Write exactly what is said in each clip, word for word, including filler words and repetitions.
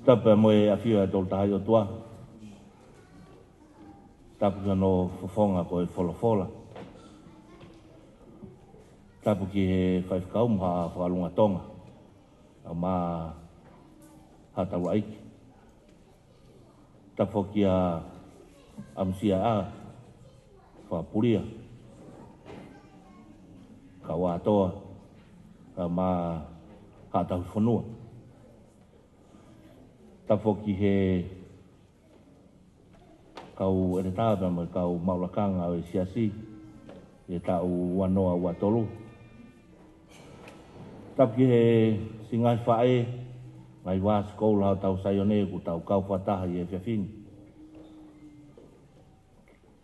Tapu mo e ʻafio ʻa e Tolu Tahaʻi ʻOtua. Tapu ki hono fofonga ko e folofola. Tapu ki he faifekau mo Haʻa Fakalunga Tonga, ʻa e Maʻa Haʻa Taulaʻeiki. Tapu foki kia ʻAmusia ʻa Fakapulia, kau ʻAtoa, ʻa e Maʻa Haʻa Tauhi Fonua. Tapu foki ki he kau ʻeletā pea mo e kau maʻu lakanga ʻo e siasi ʻi he taʻu ua noa ua tolu. Tapu ki he siʻi ngaahi faʻē, ngaahi vāsikolo ʻa hotau Saione ʻoku tau kau fakataha ʻi he efiafi ni.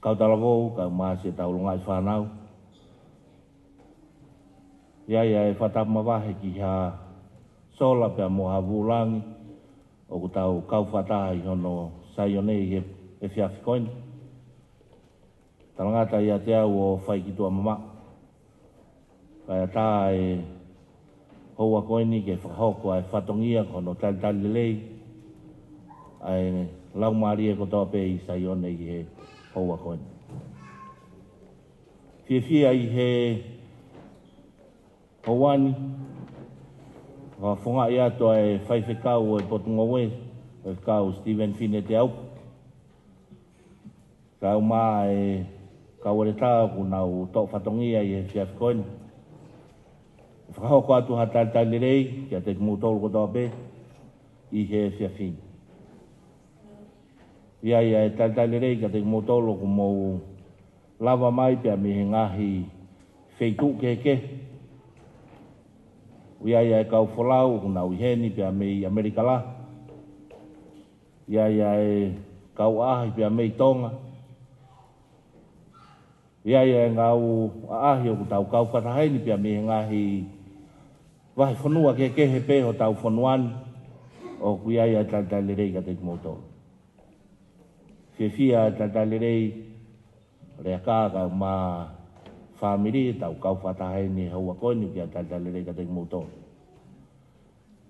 Kau talavou, kau māsi ʻetau longaʻi fānau. ʻI ai ʻa e fakatapu mavahe ki ha sola pea mo ha vūlangi ʻoku tau kau fakataha ʻi hono Saione ʻi he efiafi ko eni. Talangata ʻiate au ʻo fai ki tuʻa mamaʻo. Kae ʻatā e houa ko eni ke fakahoko ʻa e fatongia ko hono talitali lelei ʻa e laumālie kotoa pē ʻi Saione ʻi he houa ko eni. Fiefia ʻi he houa ni, fakafofongaʻi atu ʻa e faifekau ʻo e Potungāue, faifekau Stephen Fine Teaupa. Kau mai e kau ʻeletā ʻoku nau toʻo fatongia ʻi he efiafi ko eni. Fakahoko atu ha talitali lelei kiate kimoutolu kotoa pē ʻi he efiafi ni. ʻI ai ʻa e talitali lelei kiate kimoutolu ʻoku mou lava mai pea mei he ngaahi feituʻu kehekehe. ʻI ai ʻa e kau folau ʻoku nau ʻi heni pea mei ʻAmelika Lahi. ʻI ai ʻa e kau ʻaʻahi pea mei Tonga. ʻI ai ʻa e ngaahi ʻaʻahi ʻoku tau kau fakataha heni pea mei he ngaahi vahefonua kehekehe pē hotau fonua ni, ʻoku ʻi ai ʻa e talitali lelei kiate kimoutolu. Fiefia ʻa e talitali lelei, Leaka kae ʻumaʻā fāmili, tau kau fakataha heni he houa ko eni, ʻoku ʻi ai ʻa e talitali lelei kiate kimoutolu.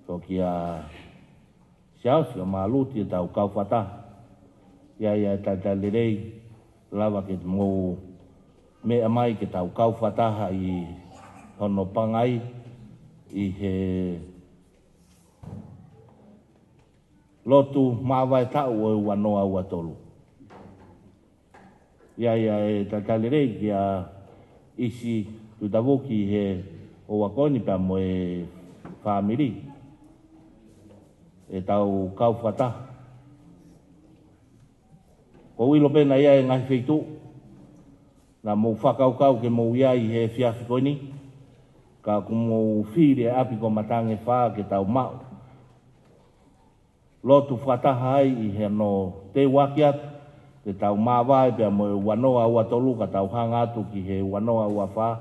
Ko kia Siaosi kae ʻumaʻā Luti ʻetau kau fakataha. ʻI ai ʻa e talitali lelei, lava ke mou meʻa mai ke tau kau fakataha ʻi hono pangai ʻi he lotu māvae taʻu ʻo e ua noa ua tolu. ʻI ai ʻa e talitali lelei kia ʻIsi Tuʻitavuki he houa ko eni pea mo e fāmili. ʻEtau kau fakataha. ʻOku ou ʻilo pē naʻe ʻi ai e ngaahi feituʻu naʻa mou fakakaukau ke mou ʻi ai he efiafi ko eni. Ka ʻoku mou fili e ʻapi ko Matangi Fā ke tau maʻu lotu fakataha ai ʻi hono teuaki atu, ke tau māvae pea mo e ua noa ua tolu ka tau hanga atu ki he ua noa ua fā.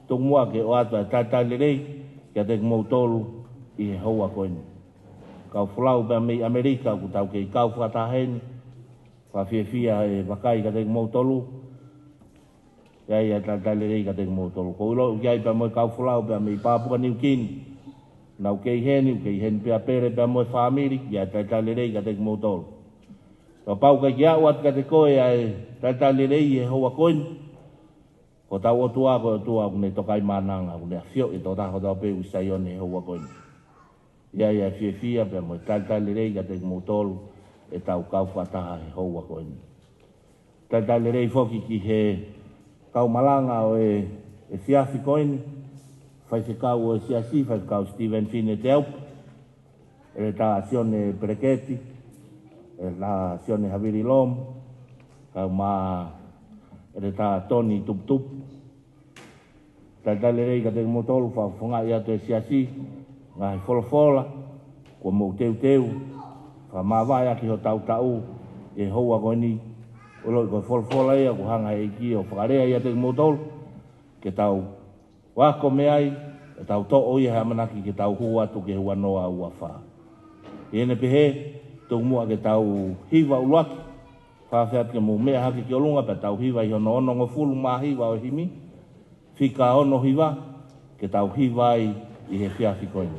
Tuku muʻa ke ʻoatu ʻa e talitali lelei kiate kimoutolu ʻi he houa ko eni. Kau folau pea mei ʻAmelika ʻoku tau kei kau fakataha heni. Fakafiefia e vakai kiate kimoutolu. ʻI ai ʻa e talitali lelei kiate kimoutolu. ʻOku ou ʻilo ʻoku ʻi ai pea mo e kau folau pea mei Papua New Guinea. Nau kei heni, kei heni pea pele pea mo e fāmili, ʻi ai ʻa e talitali lelei kiate kimoutolu. Kapau ʻoku ʻikai ke aʻu atu kiate koe ʻa e talitali lelei he houa ko eni, ko hotau ʻOtua ko e ʻOtua ʻoku ne tokaimaʻananga, ʻoku ne ʻafioʻi e tokotaha kotoa pē ʻoku ʻi Saione he houa ko eni. ʻI ai ʻa e fiefia pea mo e talitali lelei kiate kimoutolu ʻetau kau fakataha he houa ko eni. Talitali lelei foki ki he kau malanga ʻo e efiafi ko eni, faifekau ʻo e siasi, faifekau Stephen Fine Teaupa, ʻEletā Sione Peleketi, ʻEletā Sione Havili Lomu, kae ʻumaʻā ʻEletā Toni Tuputupu. Talitali lelei kiate kimoutolu, fakafofongaʻi atu e siasi, ngaahi folofola kuo mou teuteu, fakamāvae ʻaki hotau taʻu he houa ko eni. ʻOku ou ʻiloʻi ko e folofola ia kuo hanga ʻe he ʻEiki ʻo fakalea ʻiate kimoutolu, ke tau ako mei ai, ʻe tau toʻo ia he ʻamanaki ke tau hū atu ki he ua noa ua fā. ʻI heʻene pehē, tuku muʻa ke tau hiva ʻuluaki, fakaafeʻi atu ke mou meʻa hake ki ʻolunga pea tau hiva ʻi hono onongofulu mā hiva ʻo e himi, fika ono hiva, ke tau hiva ai ʻi he efiafi ko eni.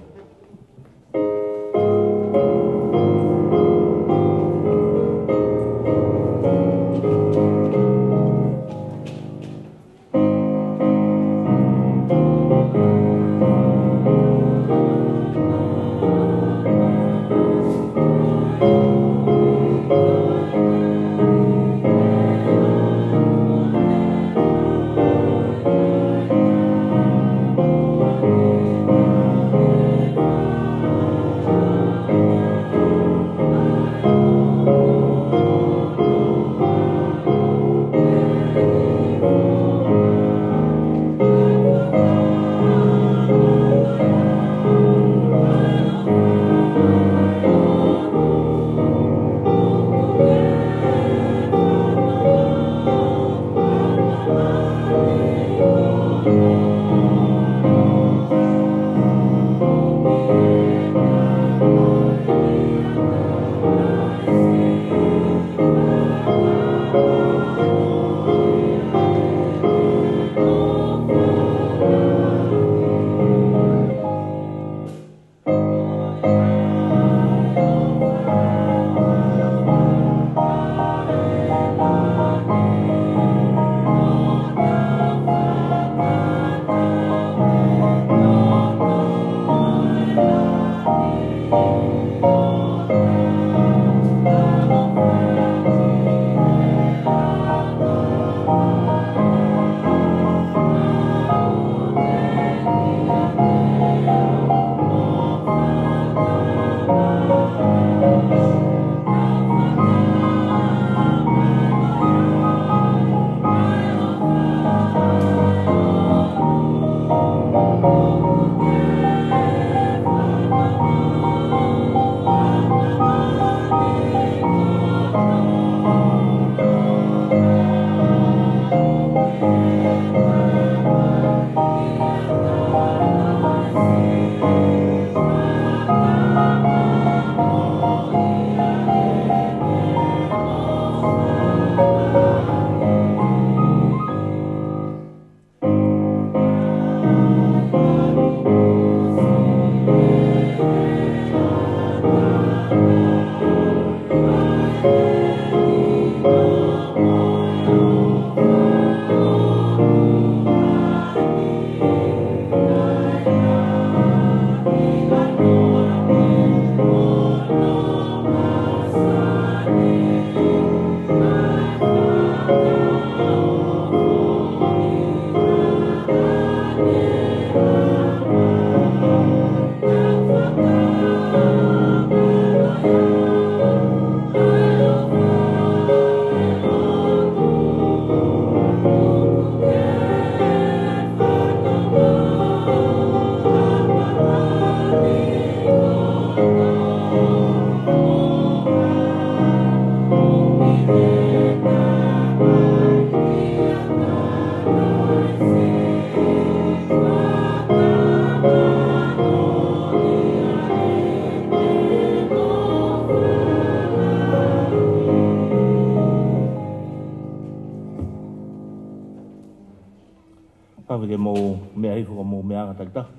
Mou meʻa anga takitaha,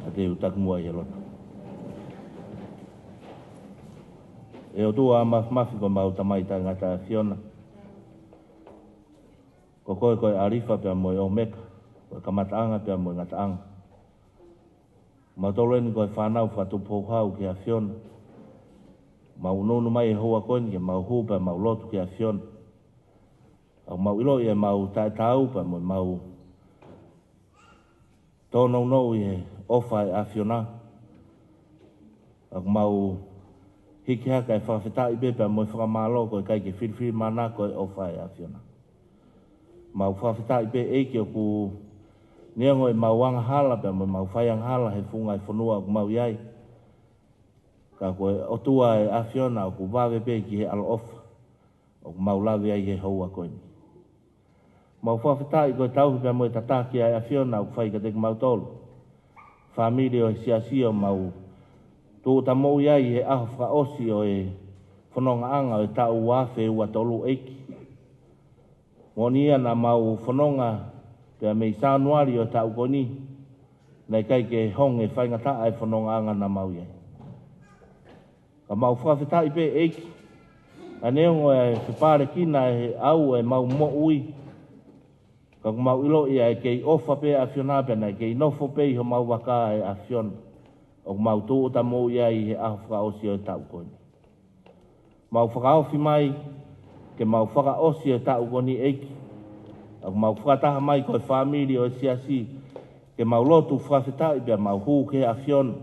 ʻa te u taki muʻa ʻi he lotu. ʻE ʻOtua Māfimafi, ko homau Tamai Taʻengata ʻa e ʻAfiona, ko koe ko e ʻAlifa pea mo e ʻOmeka, ko e kamataʻanga pea mo e ngataʻanga. Mautolu eni ko e fānau fakatupu houhau ki he ʻAfiona. Mau ʻunuʻunu mai he houa ko eni ke mau hū pea mau lotu ki he ʻAfiona. ʻOku mau ʻiloʻi ʻemau taʻetaau pea mo ʻemau tōnounou ʻi he ʻofa ʻa e ʻAfiona. ʻOku mau hiki hake ʻa e fakafetaʻi pē pea mo e fakamālō, ko e ʻikai ke filifilimānako e ʻofa ʻa e ʻAfiona. Mau fakafetaʻi pē ʻEiki ʻoku neongo ʻemau angahala pea mo ʻemau faiangahala he funga ʻo e fonua ʻoku mau ʻi ai, ka ko e ʻOtua ʻa e ʻAfiona ʻoku vave pē ki he ʻaloʻofa ʻoku mau lave ai he houa ko eni. Mau fakafetaʻi ko e tauhi pea mo e tataki ʻa e ʻAfiona ʻoku fai kiate kimautolu, fāmili ʻo e Siasi, ʻo mau tūʻuta moʻui ai he ʻaho fakaʻosi ʻo e fonongaʻanga ʻo e taʻu ua afe ua tolu, ʻEiki. Moʻoni ia naʻa mau fononga pea mei Sānuali ʻo e taʻu ko eni, naʻe ʻikai ke honge faingataʻa e fonongaʻanga naʻa mau ʻi ai. Ka mau fakafetaʻi pē ʻEiki, ʻa neongo ʻe fepālekina ʻe he ʻau ʻemau moʻui, ka ʻoku mau ʻiloʻi ʻa e kei ʻofa pē ʻa e ʻAfiona pea naʻe kei nofo pē ʻi homau vaka ʻa e ʻAfiona ʻoku mau tūʻuta moʻui ai he ʻaho fakaʻosi ʻo e taʻu ko eni. Mau fakaofi mai ke mau fakaʻosi e taʻu ko eni ʻEiki. ʻOku mau fakataha mai ko e fāmili ʻo e Siasi ke mau lotu fakafetaʻi pea mau hū ki he ʻAfiona,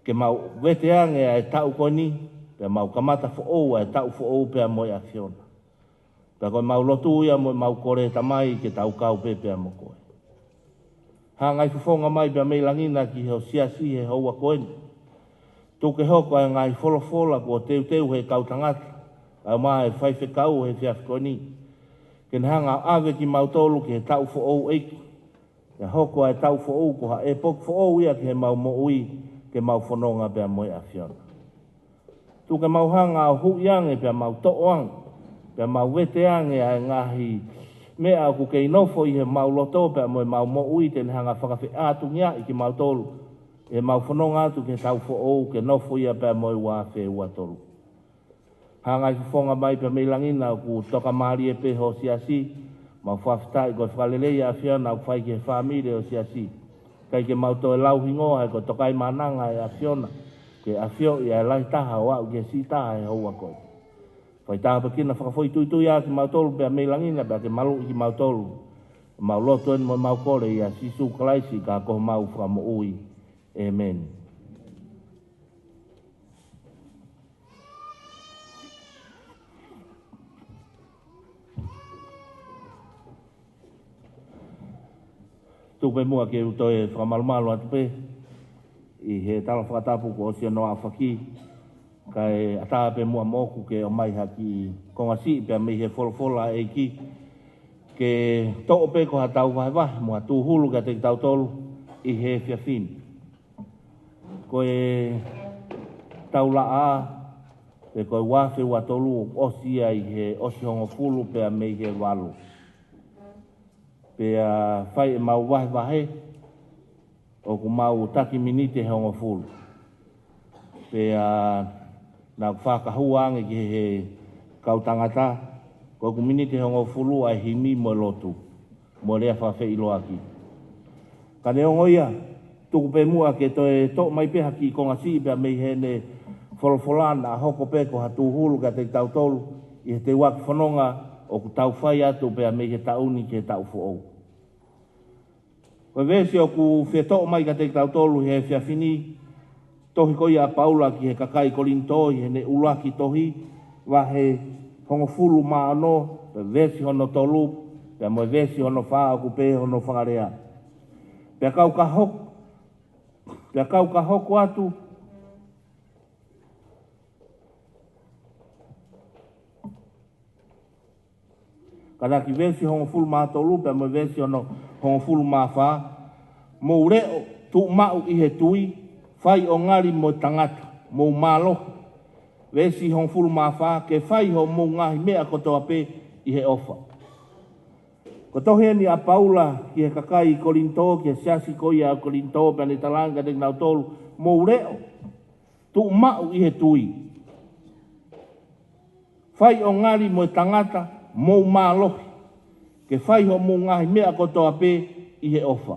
ke mau vete ange ʻa e taʻu ko eni pea mau kamata foʻou ʻa e taʻu foʻou pea mo e ʻAfiona. Pea ko ʻemau lotu ia mo ʻemau kole, Tamai, ke tau kau pē pea mo koe. Hangai fofonga mai pea mei langi na ki ho Siasi he houa ko eni. Tuku ke hoko ʻa e ngaahi folofola kuo teuteu he kau tangata, ʻa e ʻomai ʻe he faifekau he efiafi ko eni, ke ne hanga ʻo ʻave kimautolu ki he taʻu foʻou ʻEiki. Pea hoko ʻa e taʻu foʻou ko ha ʻepoki foʻou ia ki heʻemau moʻui, ke mau fononga pea mo e ʻAfiona. Tuku ke mau hanga ʻo huʻi ange pea mau toʻo ange, pea mau vete ange ʻa e ngaahi meʻa ʻoku kei nofo ʻi heʻemau loto pea mo ʻemau moʻui, te ne hanga ʻo fakafeʻātungiaʻi kimautolu ʻi heʻemau fononga atu ki he taʻu foʻou ke nofo ia pea mo e ua afe ua tolu. Hangai fofonga mai pea mei langi na ʻoku tokamālie pē ho Siasi. Mau fakafetaʻi ko e fakalelei ʻa e ʻAfiona ʻoku fai ki he fāmili ʻo e Siasi. ʻIkai ke mau toe lau hingoa, he ko e Tokaimaʻananga ʻa e ʻAfiona ke ʻafioʻi ʻa e lahi taha ʻo aʻu ki he siʻi taha he houa ko eni. Fai tāpuekina fakafoʻituitui ʻa kimautolu pea mei langi na, pea ke maluʻi kimautolu. Mau lotu eni mo mau kole ʻia Sīsū Kalaisi ka ko homau Fakamoʻui. ʻĒmeni. Tuku pē muʻa ke u toe fakamalumalu atu pē ʻi he tala fakatapu kuo ʻosi hono aofaki, kae ʻatā pē muʻa moʻoku ke ʻomai ha kiʻi konga siʻi pea mei he folofola ʻa e ʻEiki, ke toʻo pē ko ha tau vahevahe mo ha tūhulu kiate kitautolu ʻi he efiafi ni. Ko e taulaʻā, pe ko e ua afe ua tolu, ʻosi ia ʻi he ʻosi hongofulu pea mei he valu. Pea fai ʻemau vahevahe, ʻoku mau taki miniti ʻe hongofulu. Pea naʻa ku fakahua ange ki he kau tangata, ko ʻeku miniti ʻe hongofulu ʻa e himi mo e lotu mo e lea fakafeʻiloaki. Ka neongo ia, tuku pē muʻa ke toe toʻo mai pē ha kiʻi konga siʻi pea mei heʻene folofola, naʻa hoko pē ko ha tūhulu kiate kitautolu ʻi he teuaki fononga ʻoku tau fai atu pea mei he taʻu ni ki he taʻu foʻou. Ko e veesi ʻoku fie toʻo mai kiate kitautolu he efiafi ni, tohi ko ia ʻa Paula ki he kakai Kolinitō ʻi heʻene ʻuluaki tohi, vahe hongofulu mā ono, pea veesi hono tolu, pea mo e veesi hono fā, ʻoku pehē hono fakalea: Pea kau ka hoko, pea kau ka hoko atu, ka taki veesi hongofulu mā tolu pea mo e veesi hono hongofulu mā fā: Mou leʻo, tuʻu maʻu ʻi he tui, fai ʻo ngali mo e tangata, mou mālohi. Veesi hongofulu mā fā: Ke fai hoʻomou ngaahi meʻa kotoa pē ʻi he ʻofa. Ko e tohi eni ʻa Paula ki he kakai Kolinitō, ki he siasi ko ia ʻa Kolinitō, pea ne talaange kiate kinautolu, mou leʻo, tuʻu maʻu ʻi he tui. Fai ʻo ngali mo e tangata, mou mālohi, ke fai hoʻomou ngaahi meʻa kotoa pē ʻi he ʻofa.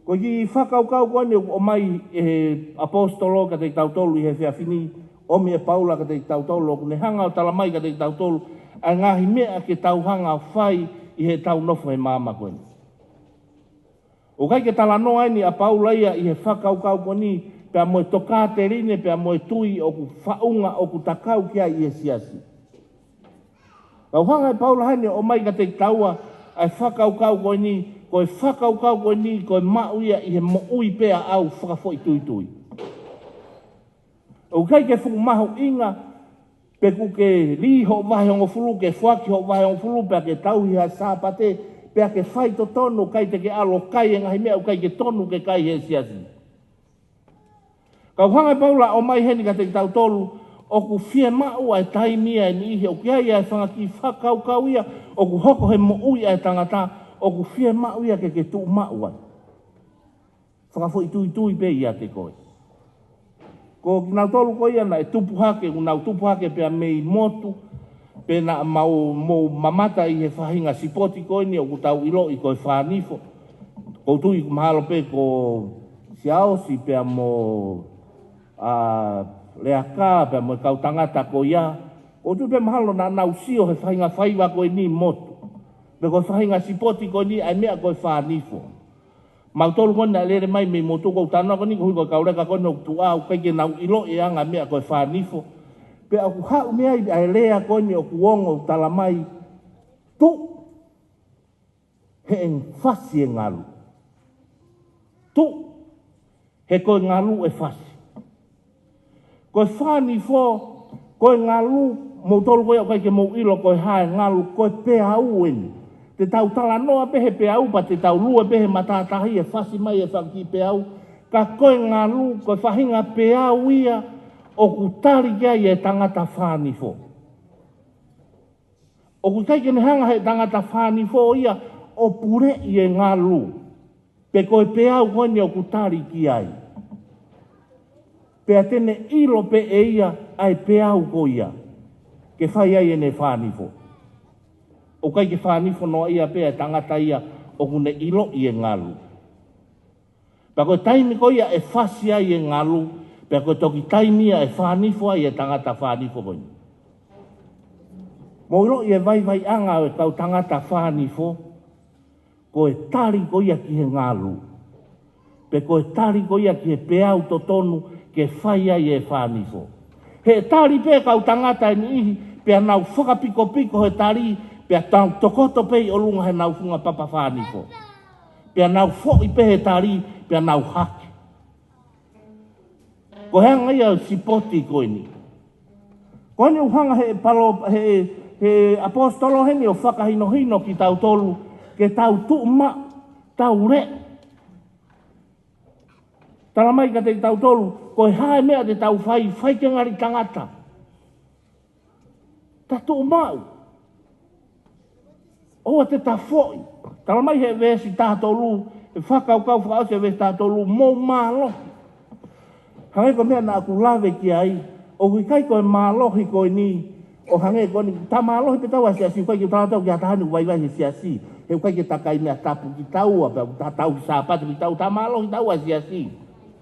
Ko e kiʻi fakakaukau ko eni ʻoku ʻomai ʻe he ʻaposetolo kiate kitautolu ʻi he efiafi ni, ʻomi ʻe Paula kiate kitautolu, ʻoku ne hanga ʻo talamai kiate kitautolu ʻa e ngaahi meʻa ke tau hanga ʻo fai ʻi heʻetau nofo he māmani ko eni. ʻOku ʻikai ke talanoa eni ʻa Paula ia ʻi he fakakaukau ko eni, pea mo e tokāteline, pea mo e tui ʻoku faʻunga, ʻoku takau ki ai ʻi he siasi. Ka ʻoku hanga ʻe Paula heni ʻo ʻomai kiate kitaua ʻa e fakakaukau ko eni, ko e fakakaukau ko eni, ko e maʻu ia ʻi he moʻui pē ʻaʻau fakafoʻituitui. ʻOku ʻikai ke fuʻu mahuʻinga pe ʻoku ke lī hoʻo vahe hongofulu, ke foaki hoʻo vahe hongofulu, pea ke tauhi ʻa e Sāpate, pea ke faitotonu, ʻikai te ke ʻalu ʻo kai e ngaahi meʻa ʻoku ʻikai ke tonu ke kai he siasi. Ka ʻoku hanga ʻe Paula ʻo ʻomai heni kiate kitautolu, ʻoku fiemaʻu ʻa e taimi ʻa e niʻihi, ʻoku ʻi ai ʻa e fanga kiʻi fakakaukau ia ʻoku hoko he moʻui ʻa e tangata, ʻoku fiemaʻu ia ke ke tuʻu maʻu ai. Fakafoʻituitui pē ʻiate koe. Ko kinautolu ko ia naʻe tupu hake, ʻoku nau tupu hake pea mei motu, pe naʻa mau, mou mamata ʻi he faʻahinga sipoti ko eni ʻoku tau ʻiloʻi ko e fānifo. ʻOku ou tui mahalo pē ko Siaosi pea mo, ʻa, Leaka pea mo e kau tangata ko ia. ʻOku ou tui pē mahalo naʻa nau sio he faʻahinga faiva ko eni motu, pe ko e faʻahinga sipoti ko eni ʻa e meʻa ko e fānifo. Mautolu ko eni naʻe lele mai mei motu, ʻoku ou talanoa ko eni koeʻuhi ko e kau leka ko eni ʻoku tuʻa, ʻoku ʻikai ke nau ʻiloʻi e anga e meʻa ko e fānifo. Pea ʻoku haʻu mei ai ʻa e lea ko eni ʻoku ongo ʻoku talamai, tuʻu he ʻe fasi e ngalu. Tuʻu he ko e ngalu ʻe fasi. Ko e fānifo, ko e ngalu, moutolu ko ia ʻoku ʻikai ke mou ʻilo ko e hā e ngalu, ko e peau eni. Te tau talanoa pē he peau, pea te tau lue pē he matātahi ʻe fasi mai e fanga kiʻi peau. Ka ko e ngalu, ko e faʻahinga peau ia ʻoku tali ki ai e tangata fānifo. ʻOku ʻikai ke ne hanga he tangata fānifo ia ʻo puleʻi e ngalu, pe ko e peau ko eni ʻoku tali ki ai. Pea te ne ʻilo pē ʻe ia ʻa e peau ko ia ke fai ai ʻene fānifo. ʻOku ʻikai ke fānifo noa ia pē ʻa e tangata ia ʻoku ne ʻiloʻi e ngalu. Pea ko e taimi ko ia ʻe fasi ai e ngalu, pea ko e toki taimi ia ʻe fānifo ai e tangata fānifo ko eni. Mou ʻiloʻi e vaivaiʻanga ʻo e kau tangata fānifo, ko e tali ko ia ki he ngalu, pe ko e tali ko ia ki he peau totonu ke fai ai e fānifo. He tali pē kau tangata ʻe niʻihi, pea nau fakapikopiko he tali, pea tau tokoto pē ʻi ʻolunga he nau funga papa fānifo. Pea nau foʻi pē he tali, pea nau hake. Ko e anga ia ʻo e sipoti ko eni. Ko eni ʻoku hanga he palo, he, he ʻaposetolo heni ʻo fakahinohino kitautolu, ke tau tuʻu maʻu, tau leʻo. Talamai kiate kitautolu, ko e hā e meʻa te tau fai, fai ke ngali tangata. Ta tuʻu maʻu. ʻOua te ta foʻi. Talamai he veesi taha tolu, he fakakaukau fakaʻosi he veesi taha tolu, mou mālohi. Hangē ko e meʻa naʻa ku lave ki ai, ʻoku ʻikai ko e mālohi ko eni, ʻo hangē ko eni, ta mālohi pē taua siasi, ʻoku ʻikai ke tala tau ki ha taha ni ʻoku vaivai he siasi. He ʻoku ʻikai ke ta kai meʻa tapu kitaua, pea ʻoku ta tauhi Sāpate kitaua, ta mālohi taua siasi.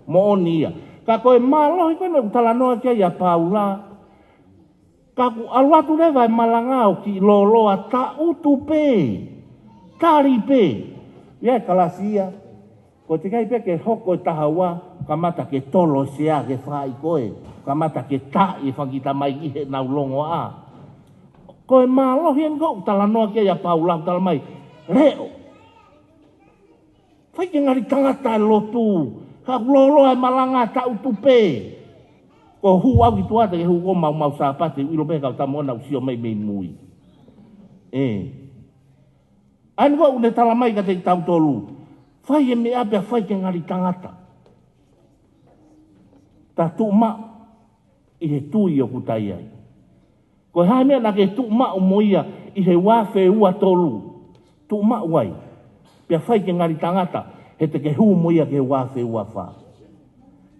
Moʻoni ia. Ka ko e mālohi ko eni ʻoku talanoa ki ai ʻa Paula, ka ʻoku ʻalu atu leva e malanga ʻo kiʻi lōloa, taʻutu pē, tali pē. ʻI ai e kalasi ia, ko e teʻeki ai pē ke hoko e taha ua, kamata ke tolo e sea ke fai ko ē, kamata ke taʻi e fanga kiʻi tamaiki heʻenau longoaʻa. Ko e mālohi eni ʻoku talanoa ki ai ʻa Paula, talamai, leʻo. Fai ke ngali tangata e lotu, ka ʻoku lōloa e malanga, taʻutu pē. Ko e hū au ki tuʻa te ke hū ko e maumau Sāpate, ʻilo pē kau tamo naʻa ku sio mai mei mui. ʻE. ʻA eni ʻoku ne talamai kiate kitautolu, fai e meʻa pea fai ke ngali tangata. Ta tuʻu maʻu ʻi he tui ʻoku ta ʻi ai. Ko e hā e meʻa naʻa ke tuʻu maʻu mo ia ʻi he ua afe ua tolu. Tuʻu maʻu ai, pea fai ke ngali tangata, he te ke hū mo ia ki he ua afe ua fā.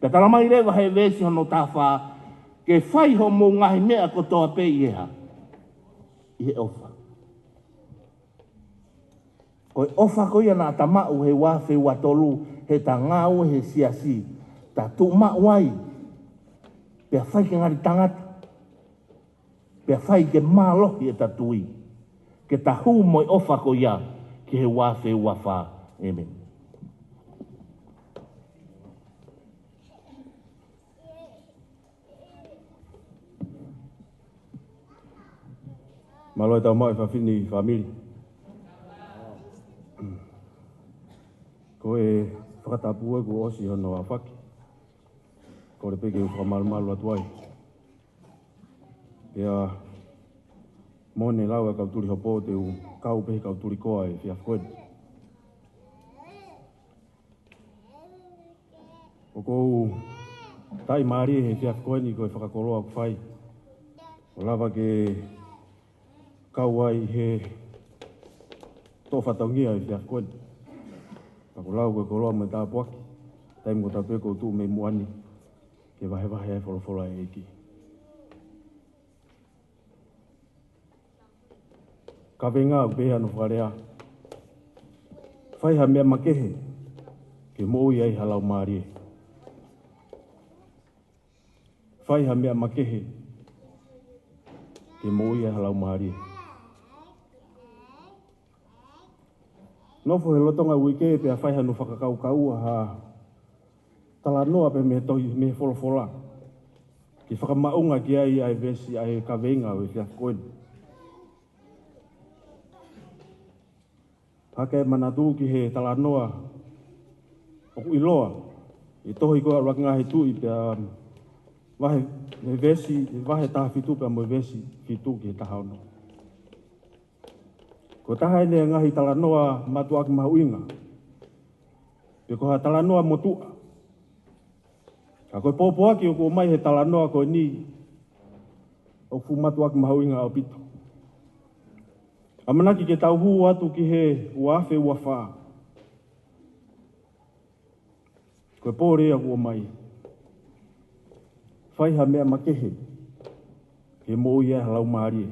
Pea tala mai leva he veesi hono taha fā, ke fai hoʻomou ngaahi meʻa kotoa pē ʻi he hā? ʻI he ʻofa. Ko e ʻofa ko ia naʻa ta maʻu he ua afe ua tolu, heʻeta ngāue he siasi, ta tuʻu maʻu ai, pea fai ke ngali tangata, pea fai ke mālohi ʻeta tui, ke ta hū mo e ʻofa ko ia ki he ua afe ua fā. ʻĒmeni. Mālō e tau maʻu e fafine fāmili. Ko e fakatapu ē kuo ʻosi hono aofaki. Kole pē ke u fakamalumalu atu ai. Pea mo ne lau e kau tuli hopo te u kau pē he kau tuli koa he efiafi ko eni. ʻOku ou tali mālie he efiafi ko eni ko e fakakoloa ʻoku fai. ʻO lava ke kau ai he toʻo fatongia he efiafi ko eni. Ka ko e lau ko e koloa mo e tāpuaki. Taimi ko ē ʻoku ou tuʻu mei muʻa ni ke vahevahe ai e folofola ʻa e ʻEiki. Kaveinga ʻoku pehē hono fakalea: Fai ha meʻa makehe ke moʻui ai ha laumālie. Fai ha meʻa makehe ke moʻui ai ha laumālie. Nofo he lolotonga uike pea fai hano fakakaukau ha talanoa pē mei he tohi, mei he folofola, ke fakamaʻunga ki ai ʻa e veesi, ʻa e kaveinga ʻo e efiafi ko eni. Hake manatu ki he talanoa ʻoku ʻiloa ʻi he tohi ko e ʻUluaki Ngaahi Tuʻi, pea vahe, he veesi, he vahe taha fitu pea mo e veesi fitu ki he taha ono. Ko e taha eni e ngaahi talanoa mātuʻaki mahuʻinga, pe ko ha talanoa motuʻa. Ka ko e pōpoaki ʻoku ʻomai he talanoa ko eni ʻoku fuʻu mātuʻaki mahuʻinga ʻaupito. ʻAmanaki ke tau hū atu ki he ua afe ua fā. Ko e pole ia ʻoku ʻomai: Fai ha meʻa makehe ke moʻui ai ha laumālie.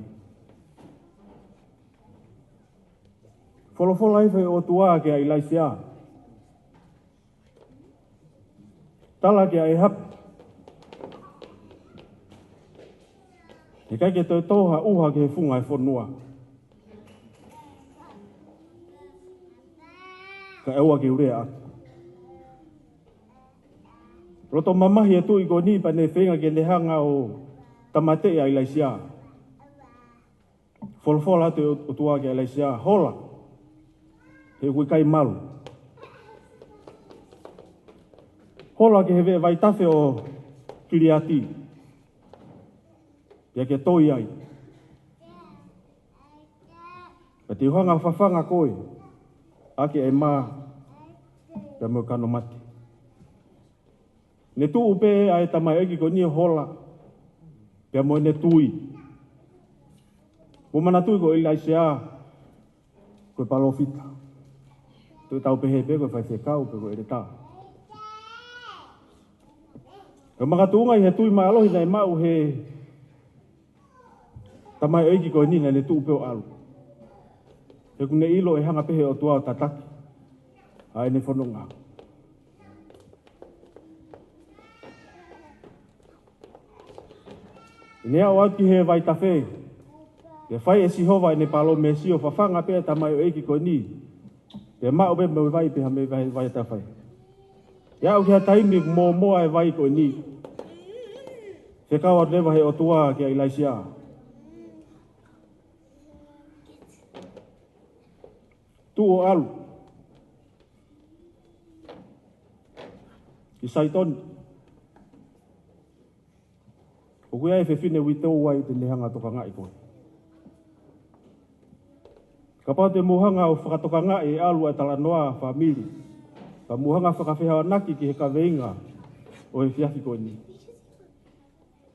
Folofola hifo ʻe he ʻOtua kia ʻIlaisiā: Tala kia ʻĒhapi, heʻikai ke toe tō ha ʻuha ki he funga ʻo e fonua, kae ʻoua ke u lea ʻaki. Loto mamahi e tuʻi ko eni pea ne feinga ke ne hanga ʻo tāmateʻi ʻa ʻIlaisiā. Folofola atu e ʻOtua kia ʻIlaisiā: Hola, he ʻoku ʻikai malu. Hola ki he veʻe vaitafe ʻo Kiliati, pea ke toi ai. Pea te u hanga ʻo fafanga koe ʻaki ʻa e mā pea mo e kano mate. Ne tuʻu pē ʻa e tamaioʻeiki ko eni ʻo hola pea mo ʻene tui. Mou manatuʻi ko ʻIlaisiā ko e palōfita. Toe tau pehē pē ko e faifekau pe ko e ʻeletā. Ko e makatuʻunga ʻi he tui mālohi naʻe maʻu he tamaioʻeiki ko eni, naʻa ne tuʻu pē ʻo ʻalu, he ʻoku ne ʻilo ʻe hanga pē he ʻOtua ʻo tataki ʻa ʻene fononga. Ne aʻu atu ki he vaitafe, pea fai ʻe Sihova ʻene palōmesi ʻo fafanga pē ʻa e tamaioʻeiki ko eni, pea maʻu pē mo e vai, pea ha meʻi vai, vai ʻe taha fai. Pea aʻu ki ha taimi ʻoku mōmoa e vai ko eni, fekau atu leva he ʻOtua kia ʻIlaisiā: Tuʻu ʻo ʻalu ki Saitoni. ʻOku ʻi ai e fefine uitou ai te ne hanga ʻo tokangaʻi koe. Kapau te mou hanga ʻo fakatokangaʻi e ʻalu ʻa e talanoa fāmili, pea mou hanga ʻo fakafehoanaki ki he kaveinga ʻo e efiafi ko eni: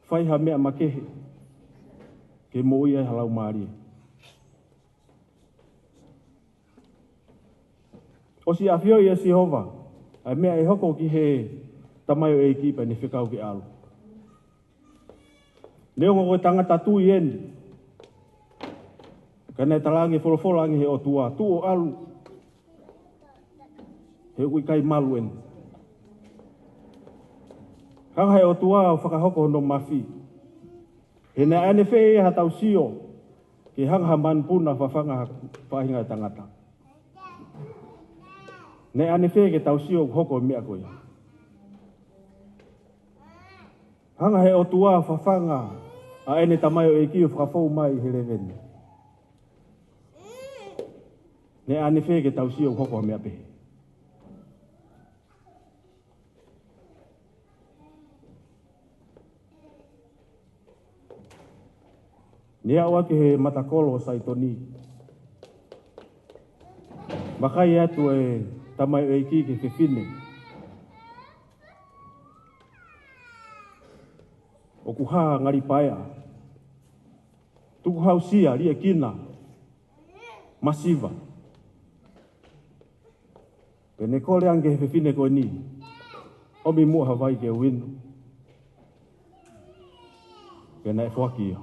Fai ha meʻa makehe ke moʻui ai ha laumālie. ʻOsi ʻafioʻi ʻe Sihova ʻa e meʻa ʻe hoko ki he tamaioʻeiki pea ne fekau ke ʻalu. Neongo ko e tangata tui eni, ka naʻe talaange folofola ange he ʻOtua, tuʻu ʻo ʻalu, he ʻoku ʻikai malu eni. Hanga he ʻOtua ʻo fakahoko hono mafi. He naʻe ʻanefē ia ha tau sio ke hanga ha manupuna ʻo fafanga ha faʻahinga ʻo e tangata? Naʻe ʻanefē ke tau sio ʻoku hoko e meʻa ko ia? Hanga he ʻOtua ʻo fafanga ʻa ʻene tamaioʻeiki ʻo fakafou mai he lēveni. Naʻe ʻanefē ke tau sio ʻoku hoko ha meʻa pehē? Ne aʻu atu he matakolo ʻo Saitoni, vakai atu e tamaioʻeiki ki he fefine ʻoku hā ngali paea, tukuhausia, liʻekina, masiva. Pea ne kole ange ki he fefine ko eni, ʻomi muʻa ha vai ke u inu. Pea naʻe foaki ia.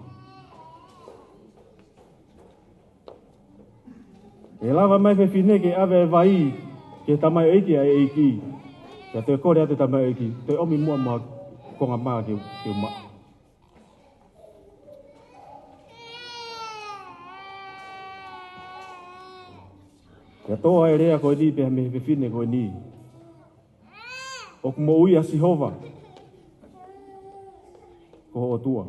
ʻE lava mai e fefine ke ʻave e vai ki he tamaioʻeiki ʻa e ʻeiki. Pea toe kole atu e tamaioʻeiki, toe ʻomi muʻa mo ha konga mā ke, ke u maʻu. Pea tō ʻa e lea ko eni pea mei he fefine ko eni: ʻOku moʻui ʻa Sihova ko ho ʻOtua,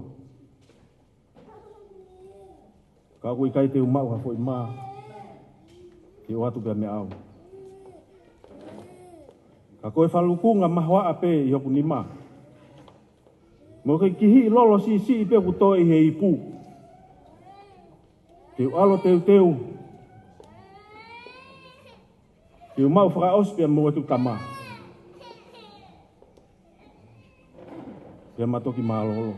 ka ʻoku ʻikai te u maʻu ha foʻi mā ke ʻoatu pea meia au. Ka ko e falukunga mahoaʻa pē ʻi hoku nima, mo e kihiʻi lolo siʻisiʻi pē ʻoku toe ʻi he ipu, te u ʻalu ʻo teuteu ke u maʻu fakaʻosi pea mo ʻeku tama, pea ma toki mālōlō.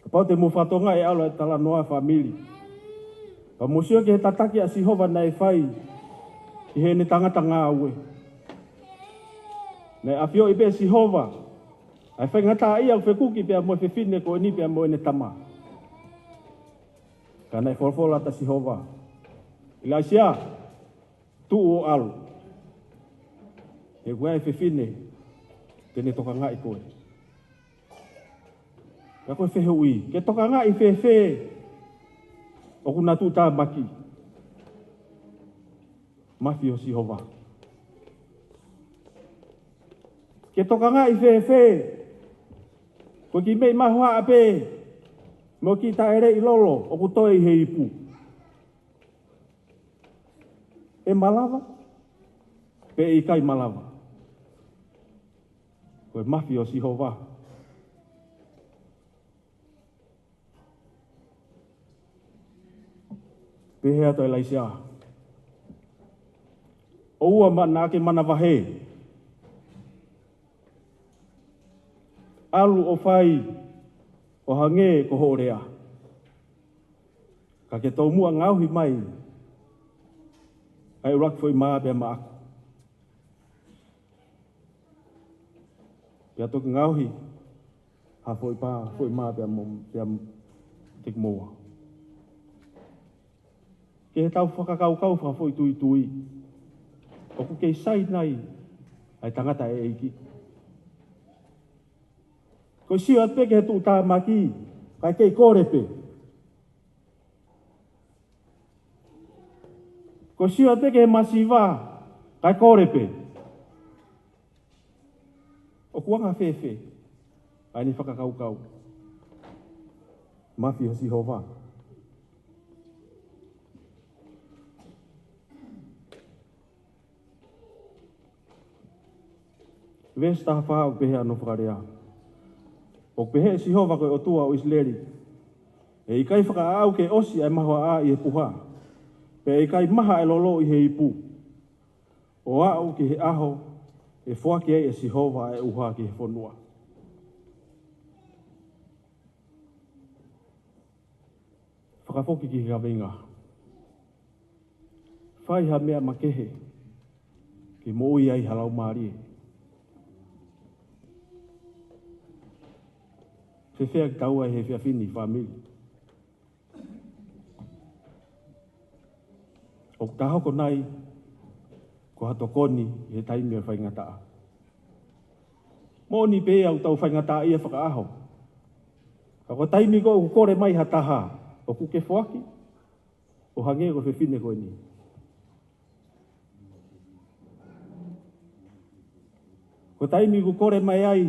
Kapau te mou fakatokangaʻi e ʻalu ʻa e talanoa fāmili, pea mou sio ki he tataki ʻa Sihova naʻe fai ki heʻene tangata ngāue. Naʻe ʻafioʻi pē ʻe Sihova ʻa e faingataʻaʻia ʻoku fekuki pea mo e fefine ko eni pea mo ʻene tama. Ka naʻe folofola atu ʻa Sihova: ʻIlaisiā, tuʻu ʻo ʻalu, he ʻoku ʻi ai e fefine te ne tokangaʻi koe. Ka ko e fehuʻi, ke tokangaʻi fēfē ʻokú na tuʻutāmaki mafi ʻo Sihova? Ke tokangaʻi fēfē, ko e kiʻi meʻi mahoaʻa pē mo e kiʻi taʻeleʻi lolo ʻoku toe ʻi he ipu? ʻE malava pe ʻikai malava? Ko e mafi ʻo Sihova. Pehē atu ʻa ʻIlaisiā: ʻOua naʻá ke manavahē. ʻAlu ʻo fai ʻo hangē ko hoʻo lea, ka ke tomuʻa ngaohi mai ʻa e ʻuluaki foʻi mā pea maʻaku, pea toki ngaohi ha foʻi pā, foʻi mā pea mo, pea mo, te ki moua. Ke tau fakakaukau fakafoʻituitui, ʻoku kei sai nai ʻa e tangata ʻa e ʻEiki? Ko e sio atu pē ki he tuʻutāmaki, kae kei kole pē. Ko e sio atu pē ki he masiva, kae kole pē. ʻOku anga fēfē ʻa ʻene fakakaukau mafi ʻo Sihova? Veesi taha fā ʻoku pehē hono fakalea: ʻOku pehē ʻe Sihova ko e ʻOtua ʻo ʻIsileli: ʻE ʻikai fakaʻaʻau ke ʻosi ʻa e mahoaʻa ʻi he puha, pea ʻe ʻikai maha ʻa e lolo ʻi he ipu, ʻo aʻu ki he ʻaho ʻe foaki ai ʻe Sihova ʻa e ʻuha ki he fonua. Fakafoki ki he kaveinga. Fai ha meʻa makehe ke moʻui ai ha laumālie. Fēfē kitaua he efiafi ni, fāmili? ʻOku ta hoko nai ko ha tokoni he taimi ʻo e faingataʻa? Moʻoni pē ʻoku tau faingataʻaʻia fakaʻaho. Ka ko e taimi ko ē ʻoku kole mai ha taha, ʻoku ke foaki ʻo hangē ko e fefine ko eni? Ko e taimi ʻoku kole mai ai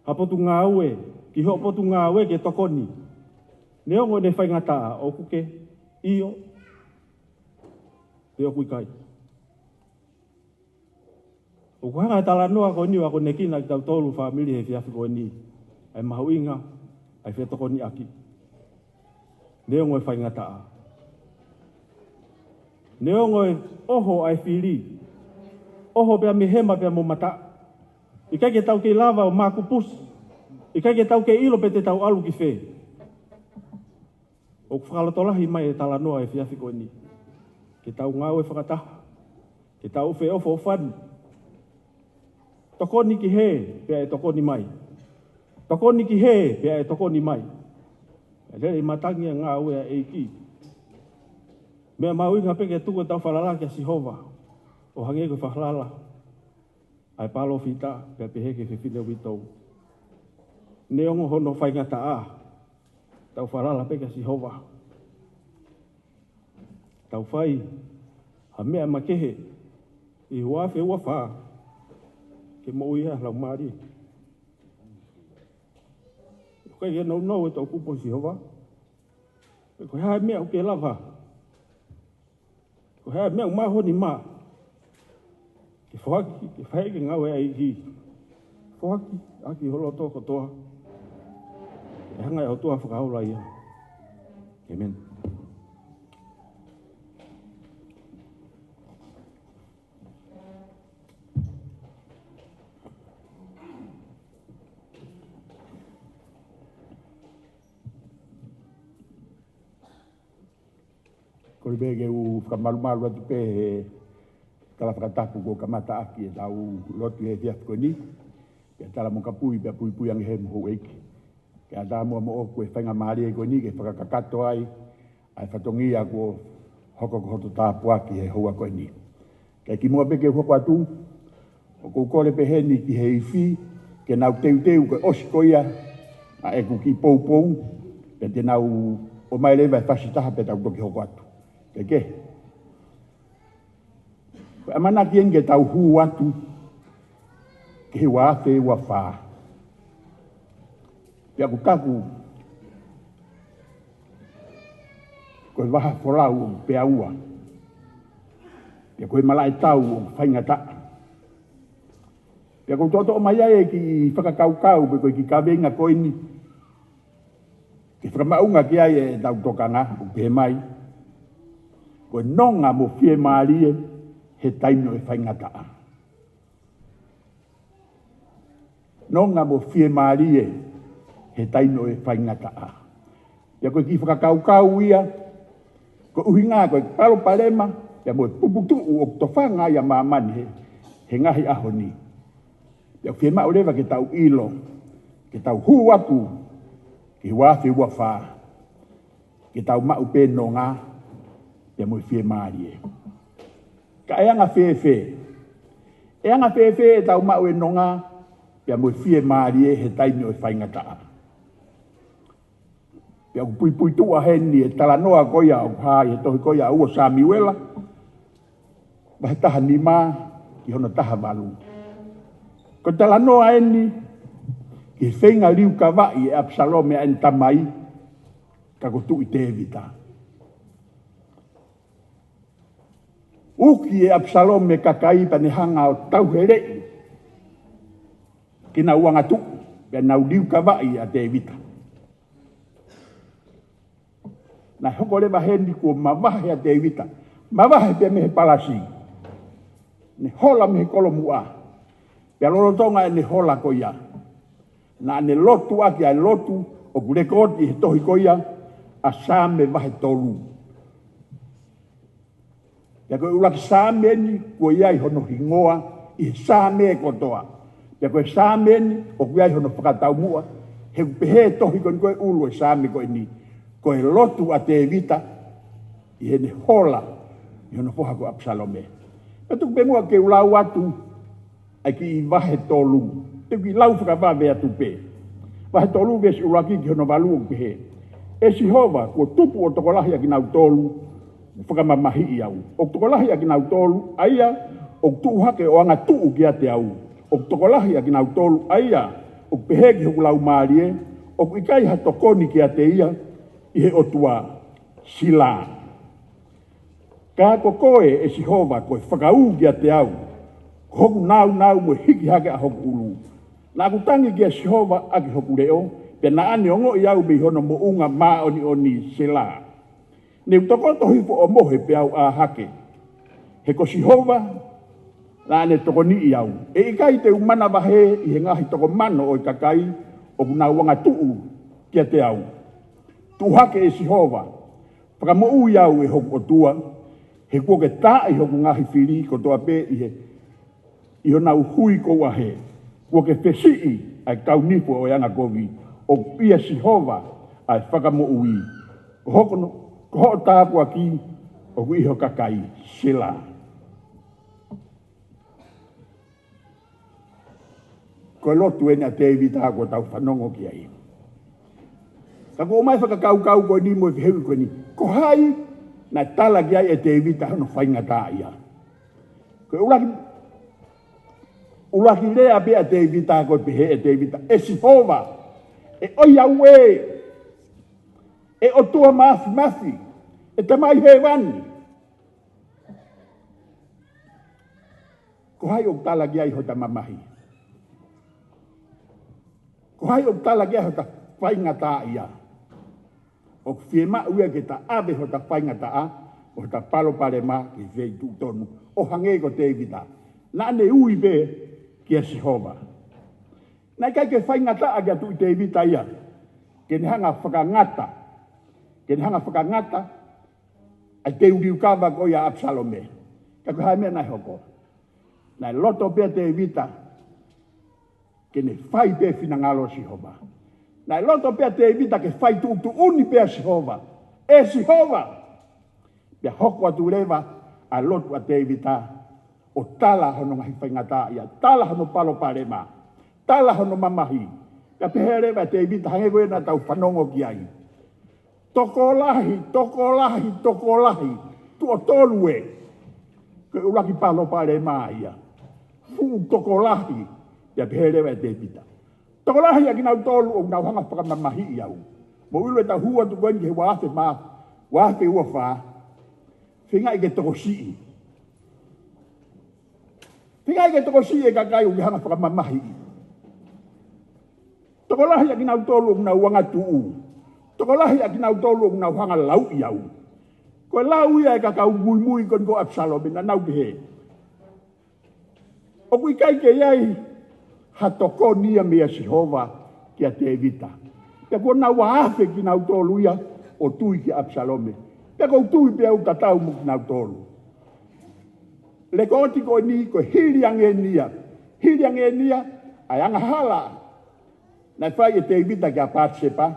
ha potungāue ki hoʻo potungāue ke tokoni, neongo ʻene faingataʻa, ʻoku ke ʻio pe ʻoku ʻikai? ʻOku hanga ʻe he talanoa ko eni ʻo akonekina kitautolu fāmili he efiafi ko eni, ʻa e mahuʻinga ʻa e fetokoniʻaki, neongo e faingataʻa. Neongo e ʻoho ʻa e fili, ʻoho pea mei hema pea mo mataʻu, ʻikai ke tau kei lava ʻo makupusi, ʻikai ke tau kei ʻilo pe te tau ʻalu ki fē. ʻOku fakalotolahi mai e talanoa he efiafi ko eni ke tau ngāue fakataha, ke tau feʻofoʻofani. Tokoni ki hē pea ʻe tokoni mai. Tokoni ki hē pea ʻe tokoni mai. ʻE lele ʻi matangi ʻa e ngāue ʻa e ʻEiki. Meʻa mahuʻinga pē ke tuku ʻetau falala kia Sihova ʻo hangē ko e falala ʻa e palōfita, pea pehē ki he fefine uitou. Neongo hono faingataʻa, tau falala pē kia Sihova. Tau fai ha meʻa makehe ʻi he ua afe ua fā ke moʻui ai ha laumālie. ʻOku ʻikai ke nounou ʻetau kupu ʻo Sihova. Ko e hā e meʻa ʻoku ke lava? Ko e hā e meʻa ʻoku māʻoniʻoni maʻa ke foaki, ke fai ki he ngāue ʻa e ʻEiki? Foaki ʻaki ho loto kotoa, ʻe hanga ʻe he ʻOtua ʻo fakaola ia. ʻĒmeni. Kole pē ke u fakamalumalu atu pē he tala fakatapu kuo kamata ʻaki ʻetau lotu he efiafi ko eni. Pea tala mo kapui, pea puipui ange he mo houʻeiki. Ke ʻatā muʻa moʻoku e faingamālie ko eni ke fakakakato ai ʻa e fatongia kuo hoko ko hoto tāpuaki he houa ko eni. Kae kimuʻa pē ke u hoko atu, ʻoku ou kole pē heni ki he ifi ke nau teuteu ko e ʻosi ko ia ʻa ʻeku kiʻi poupou, pea te nau ʻomai leva e fasi taha pea tau toki hoko atu. Ke ke. Ko e ʻamanaki eni ke tau hū atu ki he ua afe ua fā. Pea ʻoku taku ko e vahafolau ʻoku peaua, pea ko e malaʻe tau ʻoku faingataʻa. Pea ʻoku ou toʻotoʻo mai ai e kiʻi fakakaukau pe ko e kiʻi kaveinga ko eni ke fakamaʻunga ki ai ʻetau tokanga, ʻoku pehē mai: Ko e nonga mo fiemālie he taimi ʻo e faingataʻa. Nonga mo fiemālie he taimi ʻo e faingataʻa. Pea ko e kiʻi fakakaukau ia, ko e ʻuhinga ko e palopalema pea mo e puputuʻu ʻoku tofanga ai ʻa māmani he, he ngaahi ʻaho ni. Pea ʻoku fiemaʻu leva ke tau ʻilo, ke tau hū atu ki he ua afe ua fā, ke tau maʻu pē nonga pea mo e fiemālie. Ka ʻe anga fēfē? ʻE anga fēfē ʻetau maʻu e nonga pea mo e fiemālie he taimi ʻo e faingataʻa? Pea ʻoku puipuituʻa heni e talanoa ko ia ʻoku hā ʻi he tohi ko ia ʻa ua Samiuela, vahe taha nima ki hono taha valu. Ko e talanoa eni ki he feinga liukavaʻi ʻe ʻApisalome ʻa ʻene tamai, ka ko Tuʻi Tēvita. ʻUki ʻe ʻApisalome e kakai pea ne hanga ʻo tauheleʻi ke nau angatuʻu, pea nau liukavaʻi ʻa Tēvita. Naʻe hoko leva heni kuo mavahe ʻa Tēvita, mavahe pē mei he palasi. Ne hola mei he kolomuʻa. Pea lolotonga ʻene hola ko ia, naʻa ne lotu ʻaki ʻa e lotu ʻoku lekooti he tohi ko ia ʻa Saame vahe tolu. Pea ko e ʻuluaki Saame eni, kuo ʻi ai hono hingoa ʻi he Saame kotoa. Pea ko e Saame eni, ʻoku ʻi ai hono fakataumuʻa, he ʻoku pehē tohi ko eni ko e ʻulu e Saame ko eni, ko e lotu ʻa Tēvita, ʻi heʻene hola, ʻi hono foha ko ʻApisalome. Pea tuku pē muʻa ke u lau atu, ʻa e kiʻi vahe tolu. Te u kiʻi lau fakavave atu pē. Vahe tolu veesi ʻuluaki ki hono valu ʻoku pehē. ʻE Sihova, kuo tupu ʻo tokolahi ʻa kinautolu, ʻoku fakamamahiʻi au. ʻOku tokolahi ʻa kinautolu, ʻa ia, ʻoku tuʻu hake ʻo angatuʻu kiate au. ʻOku tokolahi ʻa kinautolu, ʻa ia, ʻoku pehē ki hoku laumālie, ʻoku ʻikai ha tokoni kiate ia, ʻi he ʻOtua, Sila. Ka ko koe, ʻe Sihova, ko e fakaū kiate au, ko hoku nāunau mo e hiki hake ʻa hoku ʻulu. Naʻa ku tangi kia Sihova ʻaki hoku leʻo, pea naʻa ne ongoʻi au mei hono moʻunga māʻoniʻoni, Sila. Ne u tokoto hifo ʻo mohe pea u ʻā hake. He ko Sihova, naʻa ne tokoniʻi au. ʻE ʻikai te u manavahē ʻi he ngaahi toko mano ʻo e kakai, ʻoku nau angatuʻu kiate au. Tuʻu hake ʻe Sihova, fakamoʻui au ʻe hoku ʻOtua, he kuo ke taaʻi hoku ngaahi fili kotoa pē ʻi he, ʻi honau hui kou ʻahe. Kuo ke fesiʻi ʻa e kau nifo ʻo e angakovi, ʻoku ʻia Sihova ʻa e fakamoʻui. Ko hoku no-, ko hoʻo tāpuaki, ʻoku ʻi ho kakai, Sila. Ko e lotu eni ʻa Tēvita kuo tau fanongo ki ai. Ka ko e ʻomai fakakaukau ko eni mo e fehuʻi ko eni. Ko hai naʻe tala ki ai ʻe Tēvita hono faingataʻaʻia? Ko e ʻuluaki, ʻuluaki lea pē ʻa Tēvita ko e pehē ʻe Tēvita, ʻe Sihova, ʻe ʻOiauē, ʻe ʻOtua Māfimafi, ʻe Tamai Hēvani. Ko hai ʻoku tala ki ai hota mamahi? Ko hai ʻoku tala ki ai hota faingataʻaʻia? ʻOku fiemaʻu ia ke ta ʻave hota faingataʻa, ʻo hota palopalema ki he feituʻu tonu. ʻO hangē ko Tēvita. Naʻa ne ui pē kia Sihova. Naʻe ʻikai ke faingataʻa kia Tuʻi Tēvita ia. Ke ne hanga fakangata. Ke ne hanga fakangata ʻa e teuteu kava ko ia ʻa ʻApisalome. Ka ko e hā e meʻa naʻe hoko? Naʻe loto pē ʻa Tēvita ke ne fai pē finangalo ʻo Sihova. Naʻe loto pē ʻa Tēvita ke fai tuʻutuʻuni pē ʻa Sihova. ʻE Sihova! Pea hoko atu leva ʻa e lotu ʻa Tēvita ʻo tala hono ngaahi faingataʻaʻia, tala hono palopalema, tala hono mamahi. Pea pehē leva ʻe Tēvita, hangē ko ia naʻa tau fanongo ki ai. Tokolahi, tokolahi, tokolahi. Tuʻo tolu ē. Ko e ʻuluaki palopalema ia. Fuʻu tokolahi. Pea pehē leva ʻe Tēvita, tokolahi ʻa kinautolu ʻoku nau hanga fakamamahiʻi au. Mou ʻilo ʻeta hū atu ko eni ki he ua afe mā, ua afe ua fā. Feingaʻi ke tokosiʻi. Feingaʻi ke tokosiʻi e kakai ʻoku ke hanga fakamamahiʻi. Tokolahi ʻa kinautolu ʻoku nau angatuʻu. Tokolahi ʻa kinautolu ʻoku nau hanga lauʻi au. Ko e lau ia ʻa e kakai muimui ko eni ko ʻApisalome, naʻa nau pehē, ʻoku ʻikai ke ʻi ai ha tokoni ia meia Sihova kia Tēvita. Pea kuo nau afe kinautolu ia ʻo tui kia ʻApisalome. Pea ʻoku ou tui pē au tatau mo kinautolu. Lekooti ko eni ko e hili ange eni ia. Hili ange eni ia ʻa e angahala naʻe fai ʻe Tēvita kia Patisepa.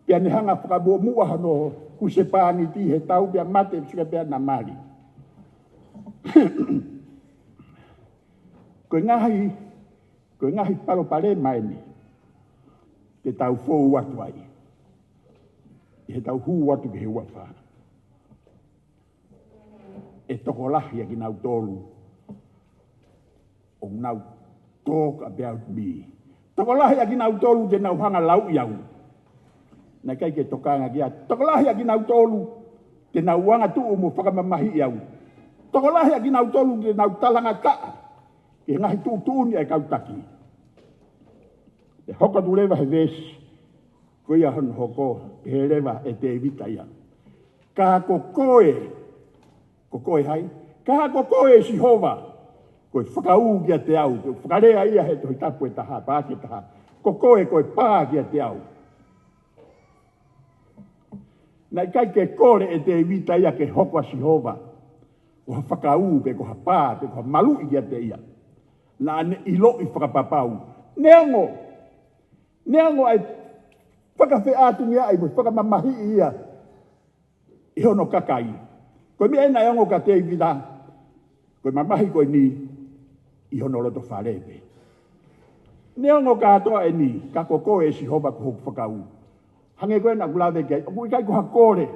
Pea ne hanga fakamuʻomuʻa hono husepāniti he tau pea mate, sika pea na mali. Ko e ngaahi, ko e ngaahi palopalema eni te tau fou atu ai. ʻI heʻetau hū atu ki he ua fā. ʻE tokolahi ʻa kinautolu ʻoku nau talk about me. Tokolahi ʻa kinautolu te nau hanga lauʻi au. Naʻe ʻikai ke tokanga ki ai. Tokolahi ʻa kinautolu te nau angatuʻu mo fakamamahiʻi au. Tokolahi ʻa kinautolu te nau talangataʻa ki he ngaahi tuʻutuʻuni ʻa e kau taki. ʻE hoko atu leva he veesi ko ia hono hoko, pehē leva ʻe Tēvita ia. Ka ko koe, ko koe hai? Ka ko koe ʻe Sihova, ko e fakaū kiate au, ko e fakalea ia he Tohi Tapu ʻe taha, paaki ʻe taha. Ko koe, ko e pā kiate au. Naʻe ʻikai ke kole ʻe Tēvita ia ke hoko ʻa Sihova ko ha fakaū pe ko ha pā pe ko ha maluʻi kiate ia. Naʻa ne ʻiloʻi fakapapau. Neongo, neongo ʻa e fakafeʻātungiaʻi mo e fakamamahiʻi ia ʻe hono kakai. Ko e meʻa ē naʻe ongo kia Tēvita, ko e mamahi ko eni ʻi hono loto fale pē. Neongo kātoa eni, ka ko koe ʻe Sihova ko hoku fakaū. Hangē ko ē naʻa ku lave ki ai, ʻoku ʻikai ko ha kole,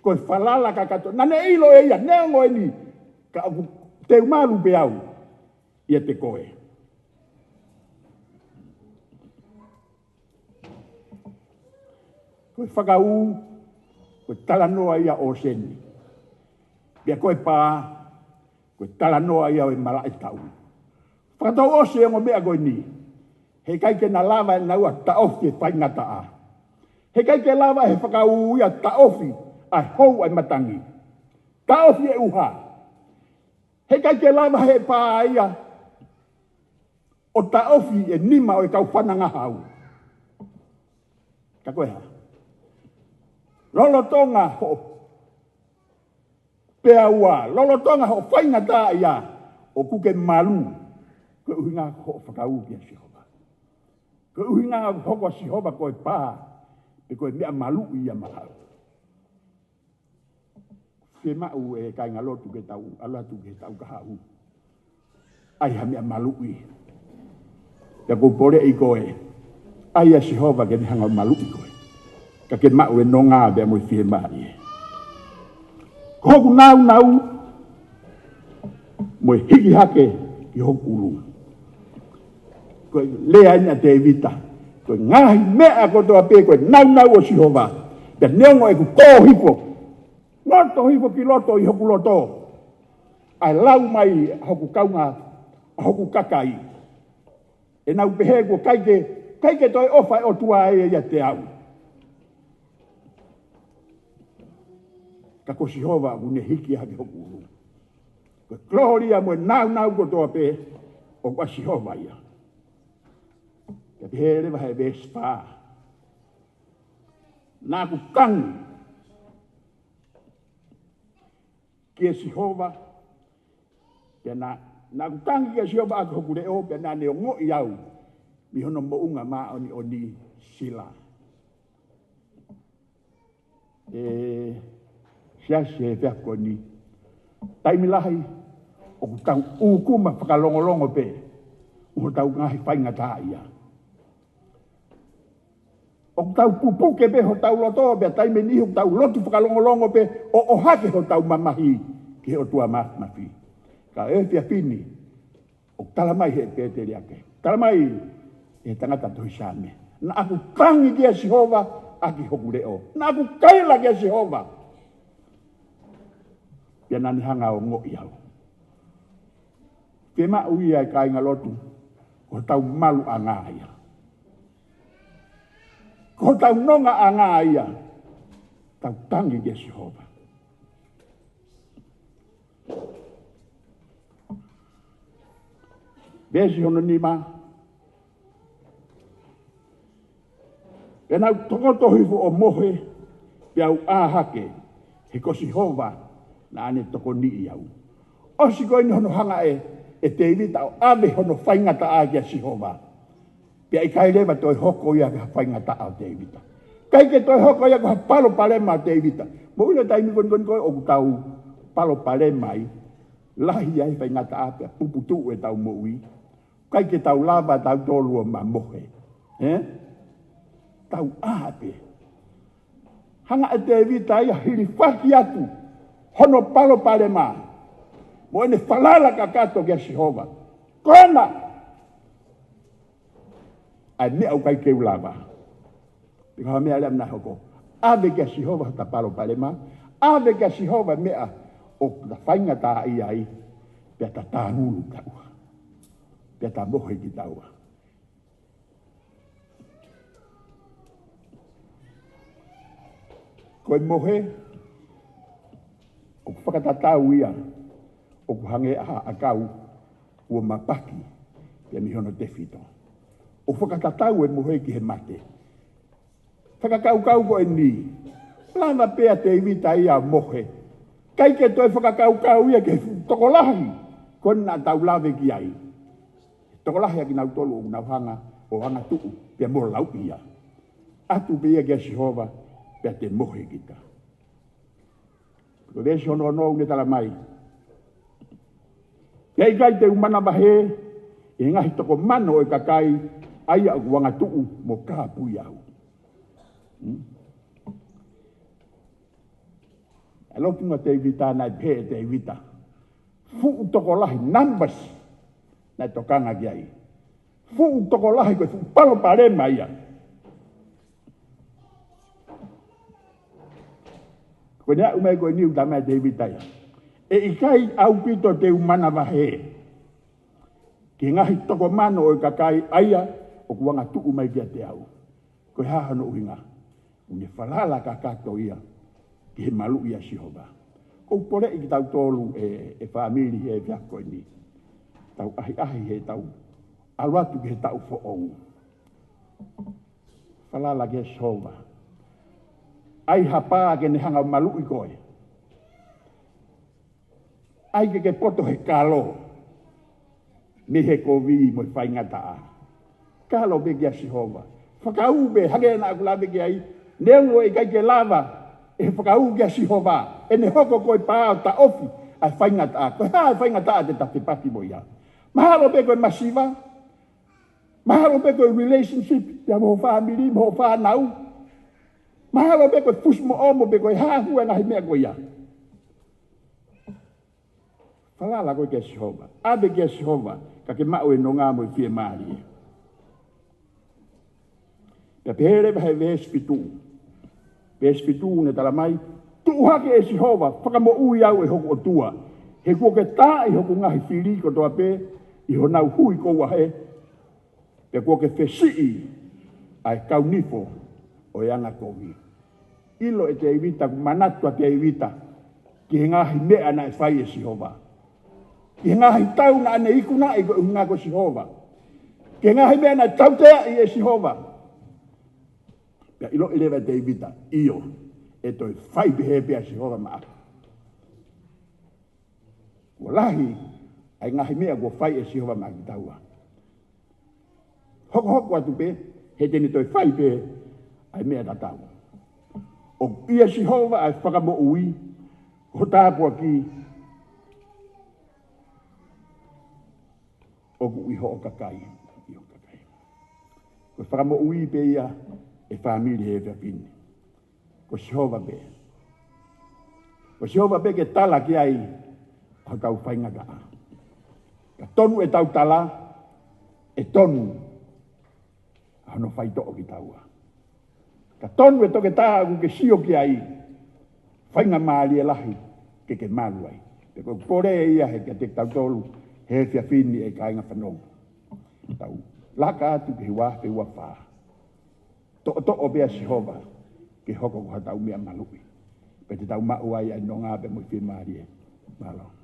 ko e falala kakato. Naʻa ne ʻilo ʻe ia, neongo eni, ka ʻoku teu malu pē au ʻiate koe. Ko e fakaū, ko e talanoa ia ʻo e seni. Pea ko e pā, ko e talanoa ia ʻo e malaʻe taʻu. Fakatau ʻosi e ongo meʻa ko eni. Heʻikai ke na lava ʻe naua taʻofi e faingataʻa. Heʻikai ke lava ʻe he fakaū ia taʻofi ʻa e hou ʻa e matangi. Taʻofi e ʻuha. Heʻikai ke lava ʻe he pā ia ʻo taʻofi e nima ʻo e kau fanangahau. Ka ko e hā? Lolotonga hoʻo peau, lolotonga hoʻo faingataʻaʻia, ʻoku ke malu, ko e ʻuhinga hoʻo fakaū kia Sihova. Ko e ʻuhinga hoko ʻa Sihova ko e pā, pe ko e meʻa maluʻi ia maʻau. Fiemaʻu ʻe kāingalotu ke tau ʻalu atu ki he taʻu kahaʻu. ʻAi ha meʻa maluʻi. Pea ʻoku ou poleʻi koe. ʻAi ʻa Sihova ke ne hanga ʻo maluʻi koe. Ka ke maʻu e nonga pea mo e fiemālie. Ko hoku nāunau mo e hiki hake ki hoku ʻulu. Ko e lea eni ʻa Tēvita. Ko e ngaahi meʻa kotoa pē ko e nāunau ʻo Sihova. Pea neongo ʻeku tō hifo. Loto hifo ki loto ʻi hoku loto. ʻA e lau mai ʻa hoku kaunga, ʻa hoku kakai. ʻE nau pehē kuo ʻikai ke, ʻikai ke toe ʻofa e ʻOtua ʻiate au. Ka ko Sihova ʻoku ne hiki hake hoku ʻulu. Ko e kolōlia mo e nāunau kotoa pē, ʻoku ʻa Sihova ia. Pea pehē leva he veesi fā. Naʻa ku tangi kia Sihova, pea naʻa, naʻa ku tangi kia Sihova ʻaki hoku leʻo, pea naʻa ne ongoʻi au mei hono moʻunga māʻoniʻoni. Sila. ʻE, siasi he efiafi ko eni. Taimi lahi, ʻoku tau ʻūkuma fakalongolongo pē, ʻi hotau ngaahi faingataʻaʻia. ʻOku tau pupuke pē hotau loto, pea taimi ʻe niʻihi ʻoku tau lotu fakalongolongo pē, ʻo ʻohake hotau mamahi ki he ʻOtua Māfimafi. Ka ʻi he efiafi ni, ʻoku tala mai he pēteliake. Tala mai he tangata tohi Saame. Naʻa ku tangi kia Sihova ʻaki hoku leʻo. Naʻa ku kaila kia Sihova. Pea naʻa ne hanga ʻo ongoʻi au. Ke maʻu ia ʻe kāingalotu, ko hotau maluʻanga ia. Ko hotau nongaʻanga ia, tau tangi kia Sihova. Veesi hono nima. Pea naʻa ku tokoto hifo ʻo mohe, pea u ʻā hake, he ko Sihova naʻa ne tokoniʻi au. ʻOsi ko eni hono hanga ʻe, ʻe Tēvita ʻo ʻave hono faingataʻa kia Sihova. Pea ʻikai leva toe hoko ia ko ha faingataʻa ʻo Tēvita. ʻIkai ke toe hoko ia ko ha palopalema ʻo Tēvita. Mou ʻilo taimi ko eni ko ē ʻoku tau palopalema ai. Lahi ai faingataʻa pea puputuʻu ʻetau moʻui. ʻIkai ke tau lava tautolu ʻo mamohe. Ē? Tau ʻā pē. Hanga ʻe Tēvita ia hilifaki atu hono palopalema. Mo ʻene falala kakato kia Sihova. Ko ena ʻa e meʻa ʻoku ʻikai ke u lava. Pea ko e hā e meʻa leva naʻe hoko? ʻAve kia Sihova hota palopalema. ʻAve kia Sihova e meʻa ʻoku ta faingataʻaʻia ai. Pea ta tāngulu kitaua. Pea ta mohe kitaua. Ko e mohe, ʻoku fakatatau ia, ʻoku hangē ha ʻakau kuo mapaki, pea mei hono tefito. ʻOku fakatatau e mohe ki he mate. Fakakaukau ko eni, lava pē ʻa Tēvita ia ʻo mohe. ʻIkai ke toe fakakaukau ia ki he fuʻu tokolahi ko ē naʻa tau lave ki ai. Tokolahi ʻa kinautolu ʻoku nau hanga ʻo angatuʻu pea mo lauʻi ia. ʻAtu pē ia kia Sihova, pea te mohe kita. Ko e veesi ono ono ʻoku ne tala mai: Pea ʻikai te u manavahē ʻi he ngaahi toko mano ʻo e kakai, ʻa ia ʻoku angatuʻu mo kāpui au. Hmm? ʻA e lotu ʻa Tēvita, naʻe pehē ʻe Tēvita, fuʻu tokolahi, numbers, naʻe tokanga ki ai. Fuʻu tokolahi, ko e fuʻu palopalema ia. Ko ʻene aʻu mai ko eni ʻoku tala mai ʻe Tēvita ia: ʻE ʻikai ʻaupito te u manavahē ki he ngaahi toko mano ʻo e kakai, ʻa ia ʻoku angatuʻu mai kiate au. Ko e hā hono ʻuhinga? ʻOku ne falala kakato ia ki he maluʻi ʻa Sihova. ʻOku ou poleʻi kitautolu ʻe, ʻe fāmili he efiafi ko eni. Tau ʻahiʻahi he tau ʻalu atu ki he taʻu foʻou. Falala kia Sihova. ʻAi ha pā ke ne hanga ʻo maluʻi koe. ʻAi ke ke poto he kalo mei he kovi mo e faingataʻa. Kalo pē kia Sihova. Fakaū pē, hangē naʻa ku lave ki ai, neongo ʻe ʻikai ke lava ʻe he fakaū kia Sihova, ʻe ne hoko ko e pā ʻo taʻofi ʻa e faingataʻa. Ko e hā e faingataʻa te ta fepaki mo ia? Mahalo pē ko e masiva. Mahalo pē ko e relationship ia mo ho fāmili, mo ho fānau. Mahalo pē ko e fusi moʻomo, pe ko e hā fua e ngaahi meʻa ko ia. Falala koe kia Sihova. ʻAve kia Sihova, ka ke maʻu e nonga mo e fiemālie. Pea pehē leva he veesi fitu. Veesi fitu ʻoku ne tala mai: Tuʻu hake, ʻe Sihova, fakamoʻui au, ʻe hoku ʻOtua, he kuo ke taaʻi hoku ngaahi fili kotoa pē ʻi honau hui koua hē, pea kuo ke fesiʻi ʻa e kau nifo ʻo e angakovi. ʻIlo ʻe Tēvita, ʻoku manatu ʻa Tēvita ki he ngaahi meʻa naʻe fai ʻe Sihova. Ki he ngaahi tau naʻa ne ikunaʻi ko e ʻuhinga ko Sihova. Ki he ngaahi meʻa naʻe tauteaʻi ʻe Sihova. Pea ʻiloʻi leva ʻe Tēvita, ʻio, ʻe toe fai pehē pē ʻa Sihova maʻaku. Kuo lahi ʻa e ngaahi meʻa kuo fai ʻe Sihova maʻa kitaua. Hokohoko atu pē, he te ne toe fai pē ʻa e meʻa tatau. ʻOku ʻia Sihova ʻa e fakamoʻui, ko e tāpuaki ʻoku ʻi hoʻo kakai, ʻi hoʻo kakai. Ko e fakamoʻui pē ia ʻe fāmili he efiafi ni. Ko Sihova pē. Ko Sihova pē ke tala ki ai hotau faingataʻa. Ka tonu ʻetau tala, ʻe tonu ʻa hono faitoʻo kitaua. Ka tonu e toketā ʻoku ke sio ki ai, faingamālie lahi ke ke malu ai. Pea ko e kole ia he kiate kitautolu he efiafi ni, ʻe kāinga fanongo. Tau laka atu ki he ua afe ua fā. Toʻotoʻo pē ʻa Sihova ke hoko ko hotau meʻa maluʻi. Pea te tau maʻu ai ʻa e nonga pea mo e fiemālie. Mālō.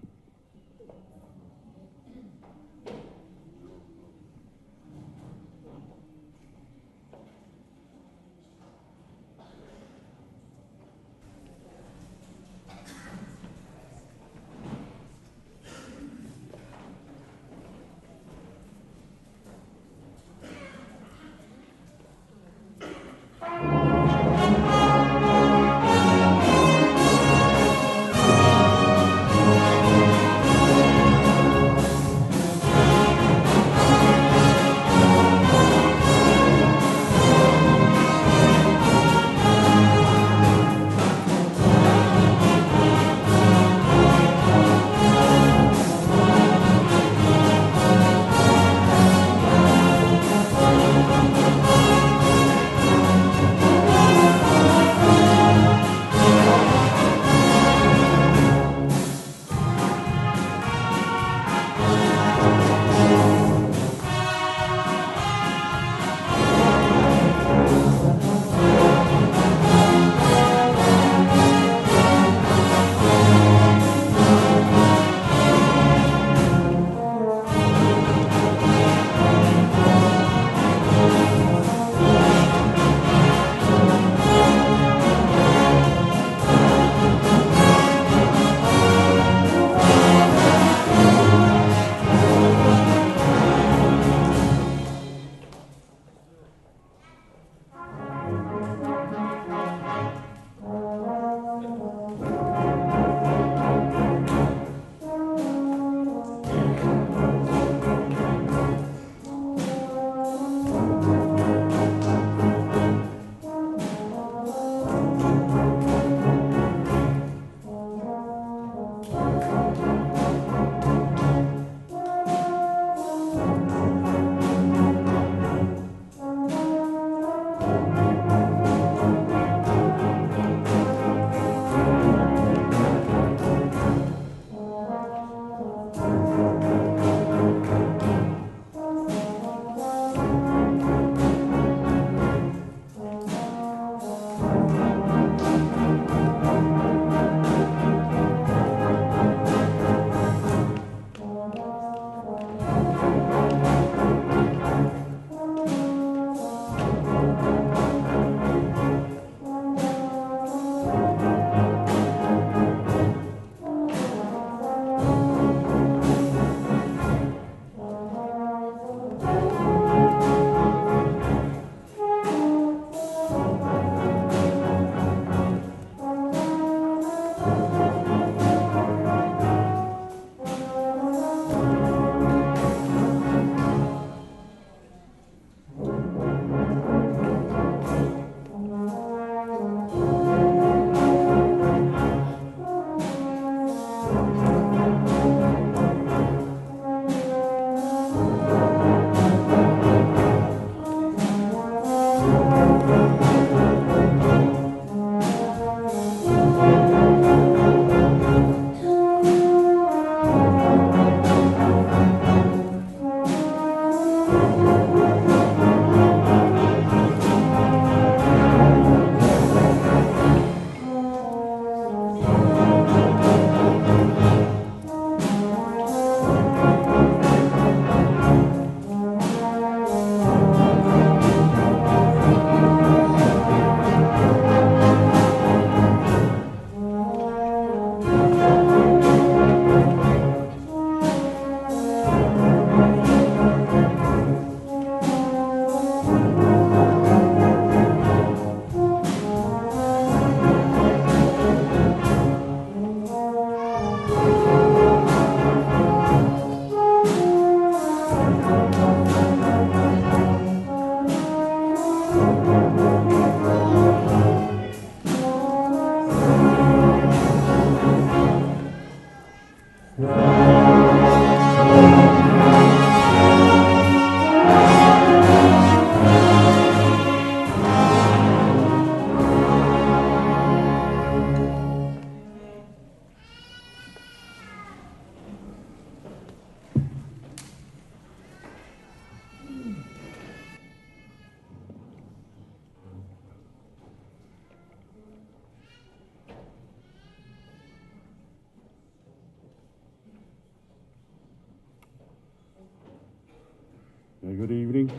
Yeah, good evening.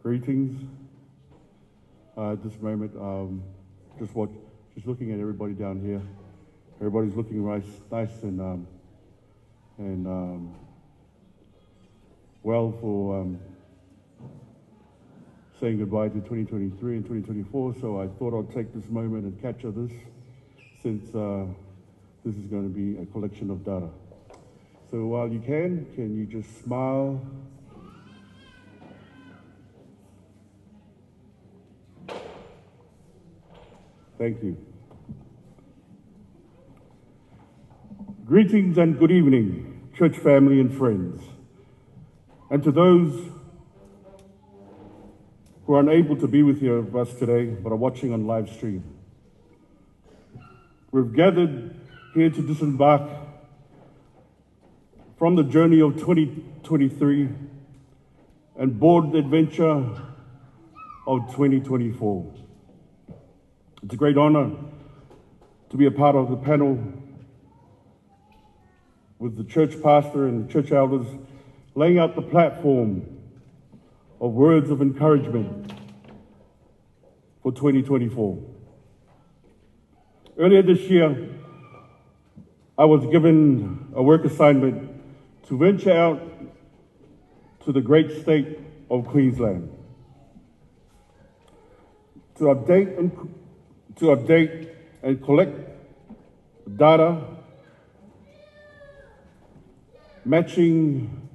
Greetings. Uh, at this moment, um, just watch, just looking at everybody down here. Everybody's looking nice, nice and, um, and, um, well for, um, saying goodbye to twenty twenty-three and twenty twenty-four. So I thought I'd take this moment and capture this, since, uh, this is gonna be a collection of data. So while you can, can you just smile? Thank you. Greetings and good evening, church family and friends. And to those who are unable to be with you, us today, but are watching on live stream. We've gathered here to disembark from the journey of twenty twenty-three and board the adventure of twenty twenty-four. It's a great honor to be a part of the panel with the church pastor and the church elders laying out the platform of words of encouragement for twenty twenty-four. Earlier this year, I was given a work assignment to venture out to the great state of Queensland to update and, to update and collect data matching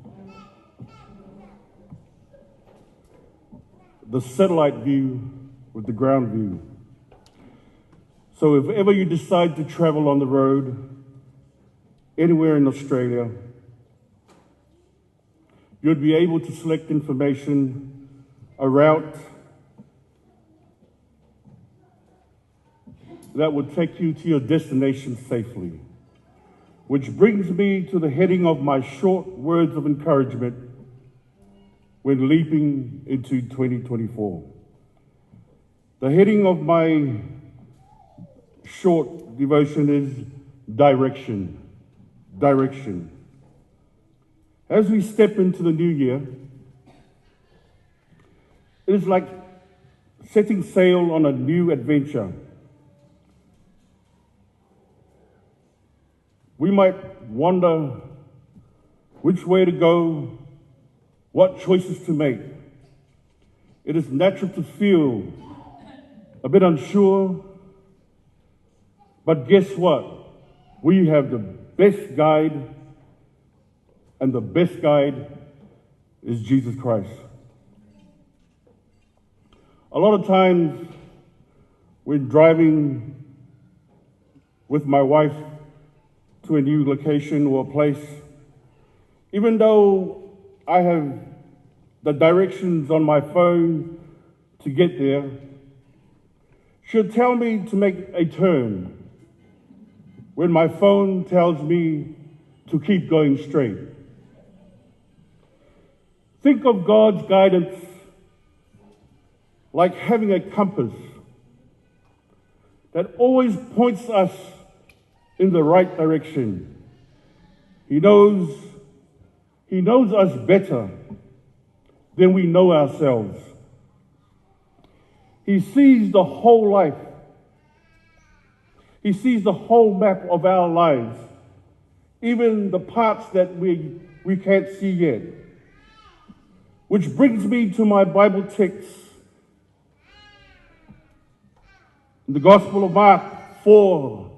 the satellite view with the ground view. So if ever you decide to travel on the road anywhere in Australia, you'd be able to select information, a route that would take you to your destination safely. Which brings me to the heading of my short words of encouragement when leaping into twenty twenty-four. The heading of my short devotion is direction. Direction. As we step into the new year, it is like setting sail on a new adventure. We might wonder which way to go, what choices to make. It is natural to feel a bit unsure, but guess what? We have the best guide, and the best guide is Jesus Christ. A lot of times when driving with my wife to a new location or a place, even though I have the directions on my phone to get there, she'll tell me to make a turn when my phone tells me to keep going straight. Think of God's guidance like having a compass that always points us in the right direction. He knows, he knows us better than we know ourselves. He sees the whole life. He sees the whole map of our lives, even the parts that we, we can't see yet. Which brings me to my Bible text, the Gospel of Mark four,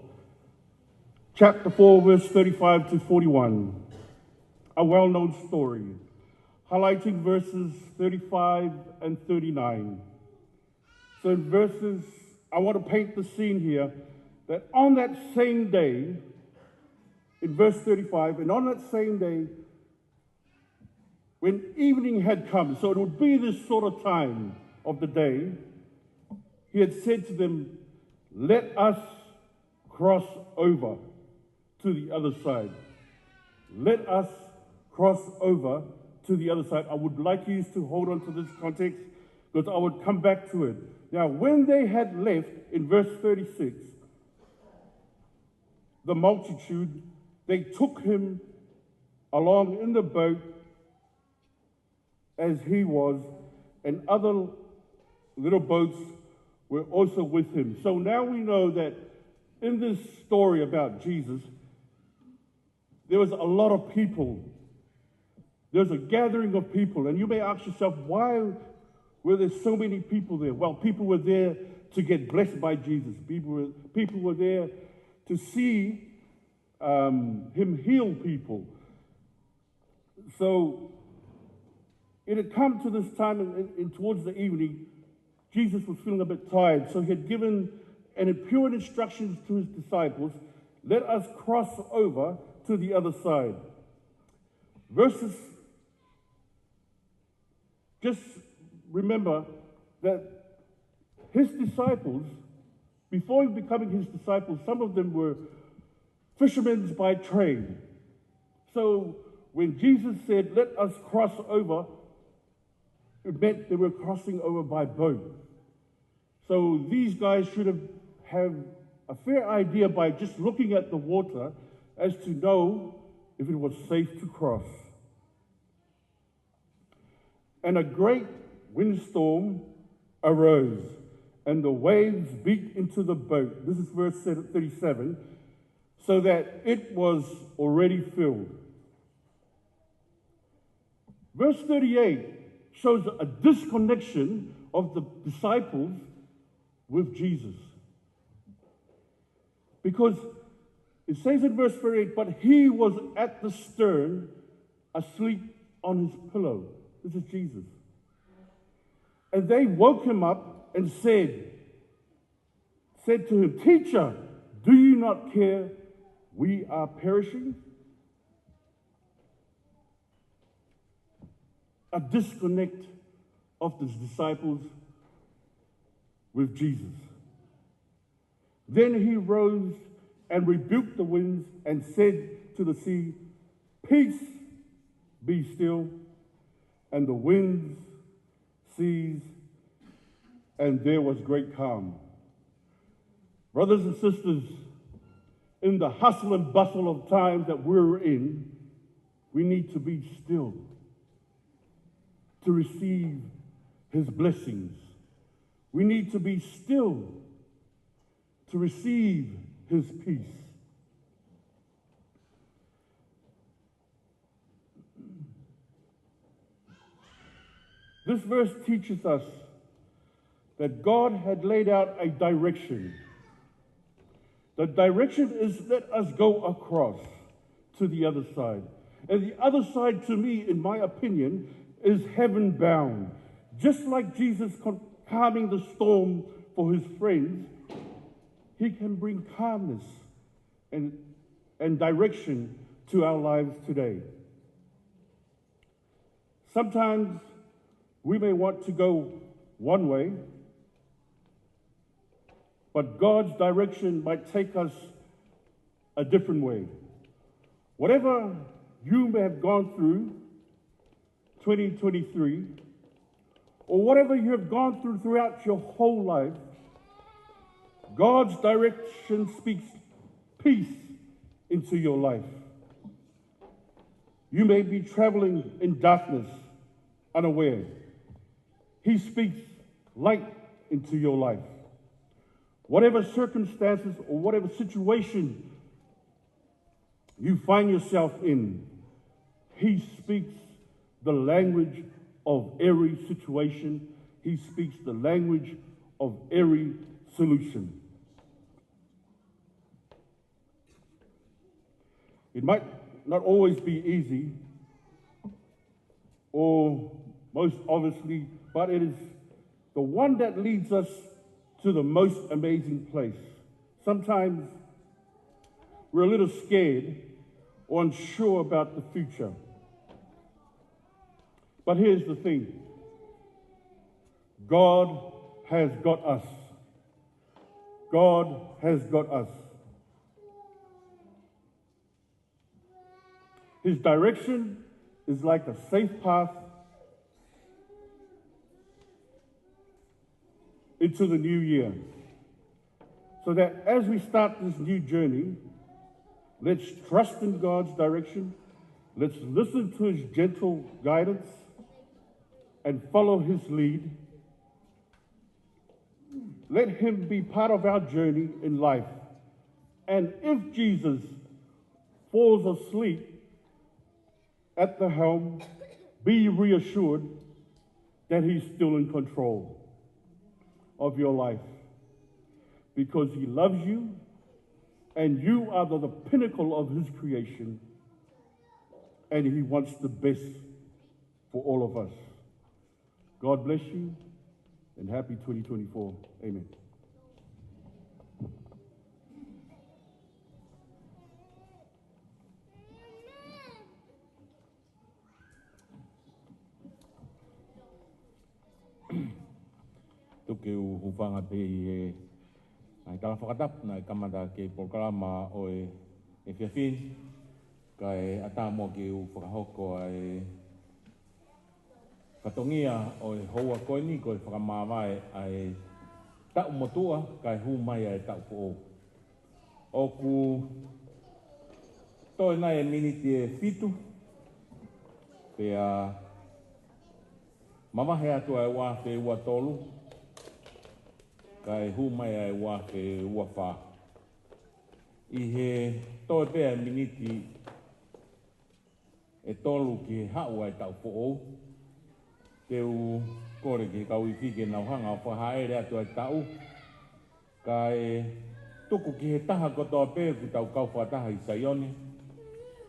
chapter four, verse thirty-five to forty-one. A well-known story, highlighting verses thirty-five and thirty-nine. So in verses, I want to paint the scene here, that on that same day, in verse thirty-five, and on that same day, when evening had come, so it would be this sort of time of the day, he had said to them, "Let us cross over to the other side. Let us cross over to the other side." I would like you to hold on to this context because I would come back to it. Now, when they had left, in verse thirty-six, the multitude, they took him along in the boat as he was, and other little boats were also with him. So now we know that in this story about Jesus, there was a lot of people. There's a gathering of people. And you may ask yourself, "Why were there so many people there?" Well, people were there to get blessed by Jesus. People were, people were there to see, um, him heal people. So it had come to this time, and, and, and towards the evening, Jesus was feeling a bit tired. So he had given an impure instructions to his disciples, "Let us cross over to the other side." Verses, just remember that his disciples, before becoming his disciples, some of them were fishermen by trade. So when Jesus said, "Let us cross over," it meant they were crossing over by boat. So these guys should have, have a fair idea by just looking at the water as to know if it was safe to cross. And a great windstorm arose, and the waves beat into the boat. This is verse thirty-seven, so that it was already filled. Verse thirty-eight shows a disconnection of the disciples with Jesus. Because it says in verse thirty-eight, "But he was at the stern, asleep on his pillow." This is Jesus. "And they woke him up and said, said to him, 'Teacher, do you not care we are perishing?'" A disconnect of the disciples with Jesus. "Then he rose and rebuked the winds and said to the sea, 'Peace, be still.' And the winds ceased, and there was great calm." Brothers and sisters, in the hustle and bustle of times that we're in, we need to be still to receive his blessings. We need to be still to receive his peace. This verse teaches us that God had laid out a direction. The direction is, "Let us go across to the other side." And the other side, to me, in my opinion, is heaven bound. Just like Jesus con-, calming the storm for his friends, he can bring calmness and, and direction to our lives today. Sometimes we may want to go one way, but God's direction might take us a different way. Whatever you may have gone through, twenty twenty-three, or whatever you have gone through throughout your whole life, God's direction speaks peace into your life. You may be traveling in darkness, unaware. He speaks light into your life. Whatever circumstances or whatever situation you find yourself in, He speaks the language of every situation. He speaks the language of every solution. It might not always be easy, or most obviously, but it is the one that leads us to the most amazing place. Sometimes we're a little scared or unsure about the future. But here's the thing. God has got us. God has got us. His direction is like a safe path into the new year. So that as we start this new journey, let's trust in God's direction. Let's listen to His gentle guidance and follow His lead. Let Him be part of our journey in life. And if Jesus falls asleep at the helm, be reassured that He's still in control of your life, because He loves you and you are the, the pinnacle of His creation, and He wants the best for all of us. God bless you and happy twenty twenty-four. Amen. Tuku ke u hūfanga pē ʻi he ngaahi tala fakatapu naʻe kamata ki he polokalama ʻo e efiafi ni, kae ʻatā muʻa ke u fakahoko ʻa e fatongia ʻo e houa ko eni ko e fakamāvae ʻa e taʻu motuʻa kae hū mai ʻa e taʻu foʻou. ʻOku toe nai e miniti ʻe fitu, pea mavahe atu ʻa e ua afe ua tolu, kae hū mai ʻa e ua afe ua fā. ʻI he toe pē ʻa e miniti ʻe tolu ki he haʻu ʻa e taʻu foʻou, te u kole ki he kau ifi ke nau hanga ʻo fakahaʻele atu ʻa e taʻu, kae tuku ki he taha kotoa pē ʻoku tau kau fakataha ʻi Saione,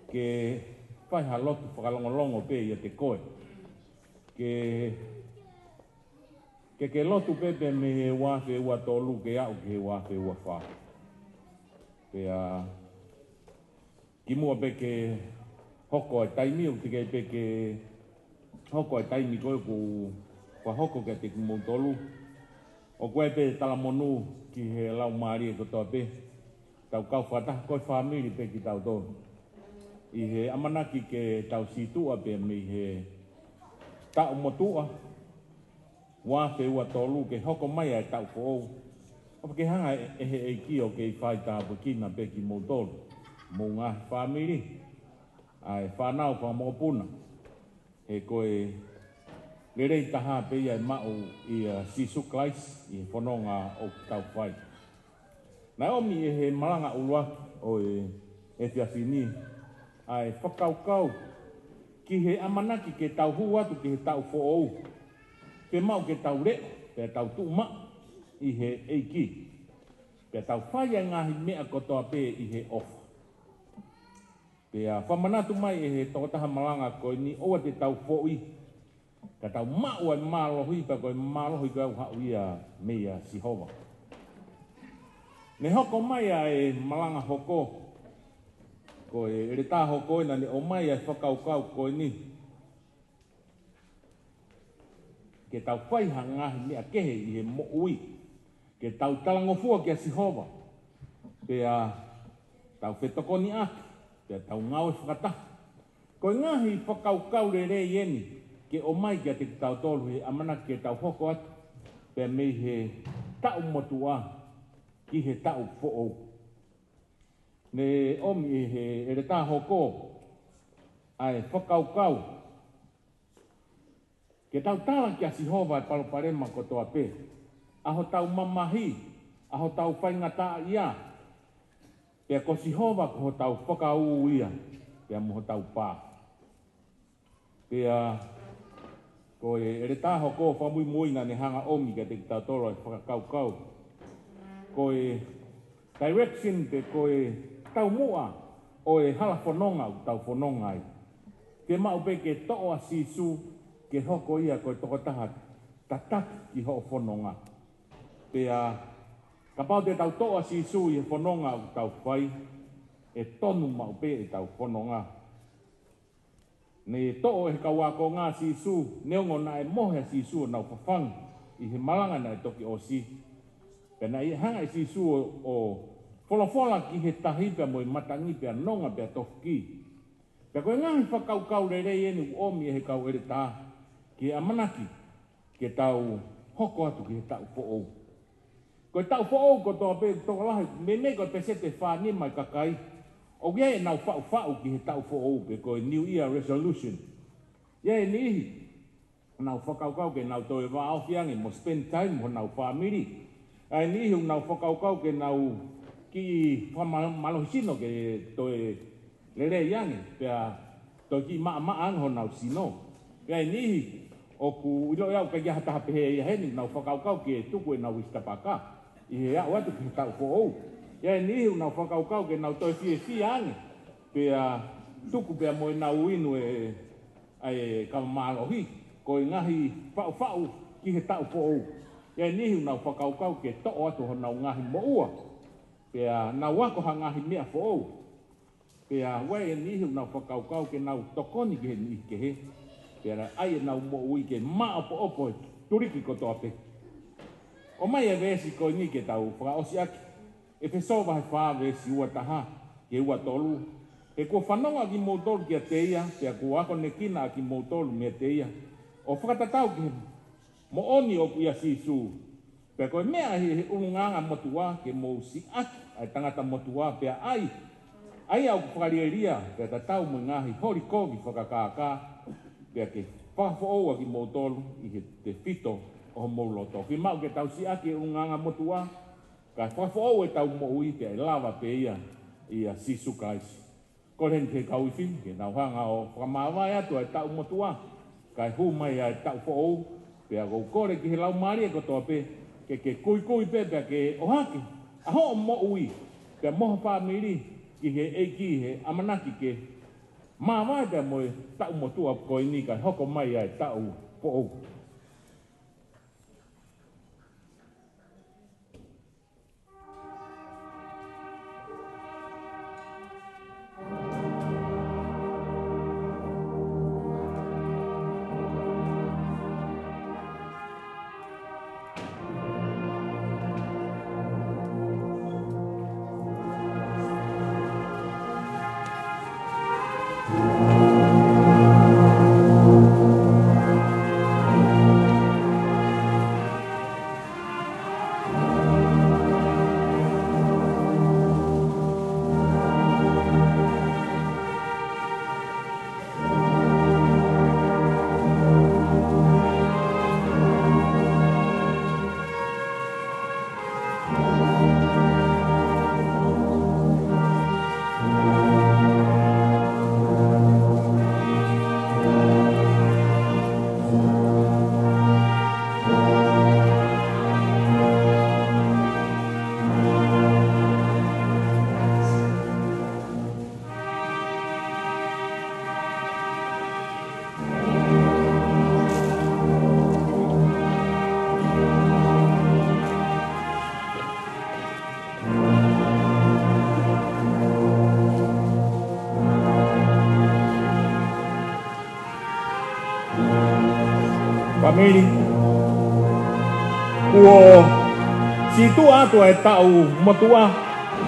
ke fai ha lotu fakalongolongo pē ʻiate koe. Ke, ke ke lotu pē pē mei he ua afe ua tolu ke aʻu ki he ua afe ua fā. Pea kimuʻa pē ke hoko ʻa e taimi, ʻoku teʻeki ai pē ke hoko ʻa e taimi ko ē ʻoku fakahoko kiate kimoutolu. ʻOku ʻi ai pē talamonū ki he laumālie kotoa pē. Tau kau fakataha ko e fāmili pē kitautolu. ʻI he ʻamanaki ke tau sītuʻa pē mei he taʻu motuʻa, ua afe ua tolu ke hoko mai ʻa e taʻu foʻou. ʻOfa ke hanga ʻe he ʻEiki ʻo kei fai tāpuekina pē kimoutolu, mo e ngaahi fāmili, ʻa e fānau fakamokopuna. He ko e lelei taha pē ia ʻe maʻu ʻia Sīsū Kalaisi ʻi he fononga ʻoku tau fai. Naʻe ʻomi ʻe he malanga ʻuluaki ʻo e efiafi ni ʻa e fakakaukau ki he ʻamanaki ke tau hū atu ki he taʻu foʻou, ke maʻu ke tau leʻo, pea tau tuʻu maʻu ʻi he ʻEiki, pea tau fai ʻa e ngaahi meʻa kotoa pē ʻi he ʻofa. Pea fakamanatu mai ʻe he tokotaha malanga ko eni, ʻoua te tau foʻi, ka tau maʻu ʻa e mālohi, pea ko e mālohi ko ia ʻoku haʻu ia meia Sihova. Ne hoko mai ʻa e malanga hoko, ko e ʻeletā hoko ē naʻa ne ʻomai ʻa e fakakaukau ko eni. Ke tau fai ha ngaahi meʻa kehe ʻi he moʻui. Ke tau talangofua kia Sihova. Pea tau fetokoniʻaki. Pea tau ngāue fakataha. Ko e ngaahi fakakaukau lelei eni. ke ʻomai kiate kitautolu he ʻamanaki ke tau hoko atu pea mei he taʻu motuʻa ki he taʻu foʻou. Ne ʻomi ʻe he ʻeletā hoko ʻa e fakakaukau ke tau tala kia Sihova e palopalema kotoa pē, ʻa hotau mamahi, ʻa hotau faingataʻaʻia, pea ko Sihova ko hotau fakaū ia, pea mo hotau pā. Pea ko e ʻeletā hoko fakamuimui naʻa ne hanga ʻomi kiate kitautolu e fakakaukau, ko e direction pe ko e taumuʻa ʻo e hala fononga ʻoku tau fononga ai. Ke maʻu pē ke toʻo ʻa Sīsū ke hoko ia ko e tokotaha tataki ki hoʻo fononga. Pea kapau te tau toʻo ʻa Sīsū ʻi he fononga ʻoku tau fai, ʻe tonu maʻu pē ʻetau fononga. Ne toʻo ʻe he kau ākonga ʻa Sīsū, neongo naʻe mohe ʻa Sīsū ʻo nau fafangu ʻi he malanga naʻe toki ʻosi. Pea naʻe hanga ʻe Sīsū ʻo, ʻo folofola ki he tahi pea mo e matangi pea nonga pea tofuki. Pea ko e ngaahi fakakaukau lelei eni ʻoku ʻomi ʻe he kau ʻeletā ki he ʻamanaki ke tau hoko atu ki he taʻu foʻou. Ko e taʻu foʻou kotoa pē, tokolahi, meimei ko e pēseti ʻe fā nima ʻa e kakai ʻoku ʻi ai ʻenau faʻufaʻu ki he taʻu foʻou pe ko e New Year Resolution. ʻI ai e niʻihi ʻoku nau fakakaukau ke nau toe vāofi ange mo spend time mo honau fāmili. ʻI ai e niʻihi ʻoku nau fakakaukau ke nau kiʻi fakamālohisino ke toe lelei ange, pea toe kiʻi maʻamaʻa ange honau sino. Pea ʻi ai e niʻihi ʻoku ʻiloʻi au ʻikai ha taha pehē ia heni, nau fakakaukau ke tuku ʻenau isitapaka ʻi he aʻu atu ki he taʻu foʻou. ʻI ai e niʻihi ʻoku nau fakakaukau ke nau toe fiefia ange, pea tuku pea mo ʻenau inu e, ʻa e kava mālohi, ko e ngaahi faʻufaʻu ki he taʻu foʻou. ʻI ai e niʻihi ʻoku nau fakakaukau ke toʻo atu honau ngaahi moʻua, pea nau ako ha ngaahi meʻa foʻou. Pea ʻoku ʻi ai e niʻihi ʻoku nau fakakaukau ke nau tokoni ki he niʻihi kehe, pea ʻai ʻenau moʻui ke maʻopoʻopo e tuliki kotoa pē. ʻOmai e veesi ko eni ke tau fakaʻosi ʻaki. ʻEfesō vahe fā veesi ua taha ki he ua tolu. He kuo fanongo ʻa kimoutolu kiate ia, pea kuo akonekina ʻa kimoutolu meiate ia, ʻo fakatatau ki he moʻoni ʻoku ʻia Sīsū. Pea ko e meʻa ʻi he ʻulungaanga motuʻa ke mou siʻaki ʻa e tangata motuʻa pea ʻai, ʻa ia ʻoku fakalielia, pea tatau mo e ngaahi holi kovi fakakākā, pea ke fakafoʻou ʻa kimoutolu ʻi he tefito ʻo homou loto. Fiemaʻu ke tau siʻaki e ʻulungaanga motuʻa, kae fakafoʻou ʻetau moʻui pea ʻe lava pē ia ʻia Sīsū Kalaisi. Kole heni ki he kau ifi ke nau hanga ʻo fakamāvae atu ʻa e taʻu motuʻa, kae hū mai ʻa e taʻu foʻou. Pea ʻoku ou kole ki he laumālie kotoa pē ke ke kuikui pē pea ke ʻohake ʻa hoʻo moʻui pea mo ho fāmili ki he ʻEiki he ʻamanaki ke māvae pea mo e taʻu motuʻa ko eni kae hoko mai ʻa e taʻu foʻou. Fāmili, kuo sītuʻa atu ʻa e taʻu motuʻa,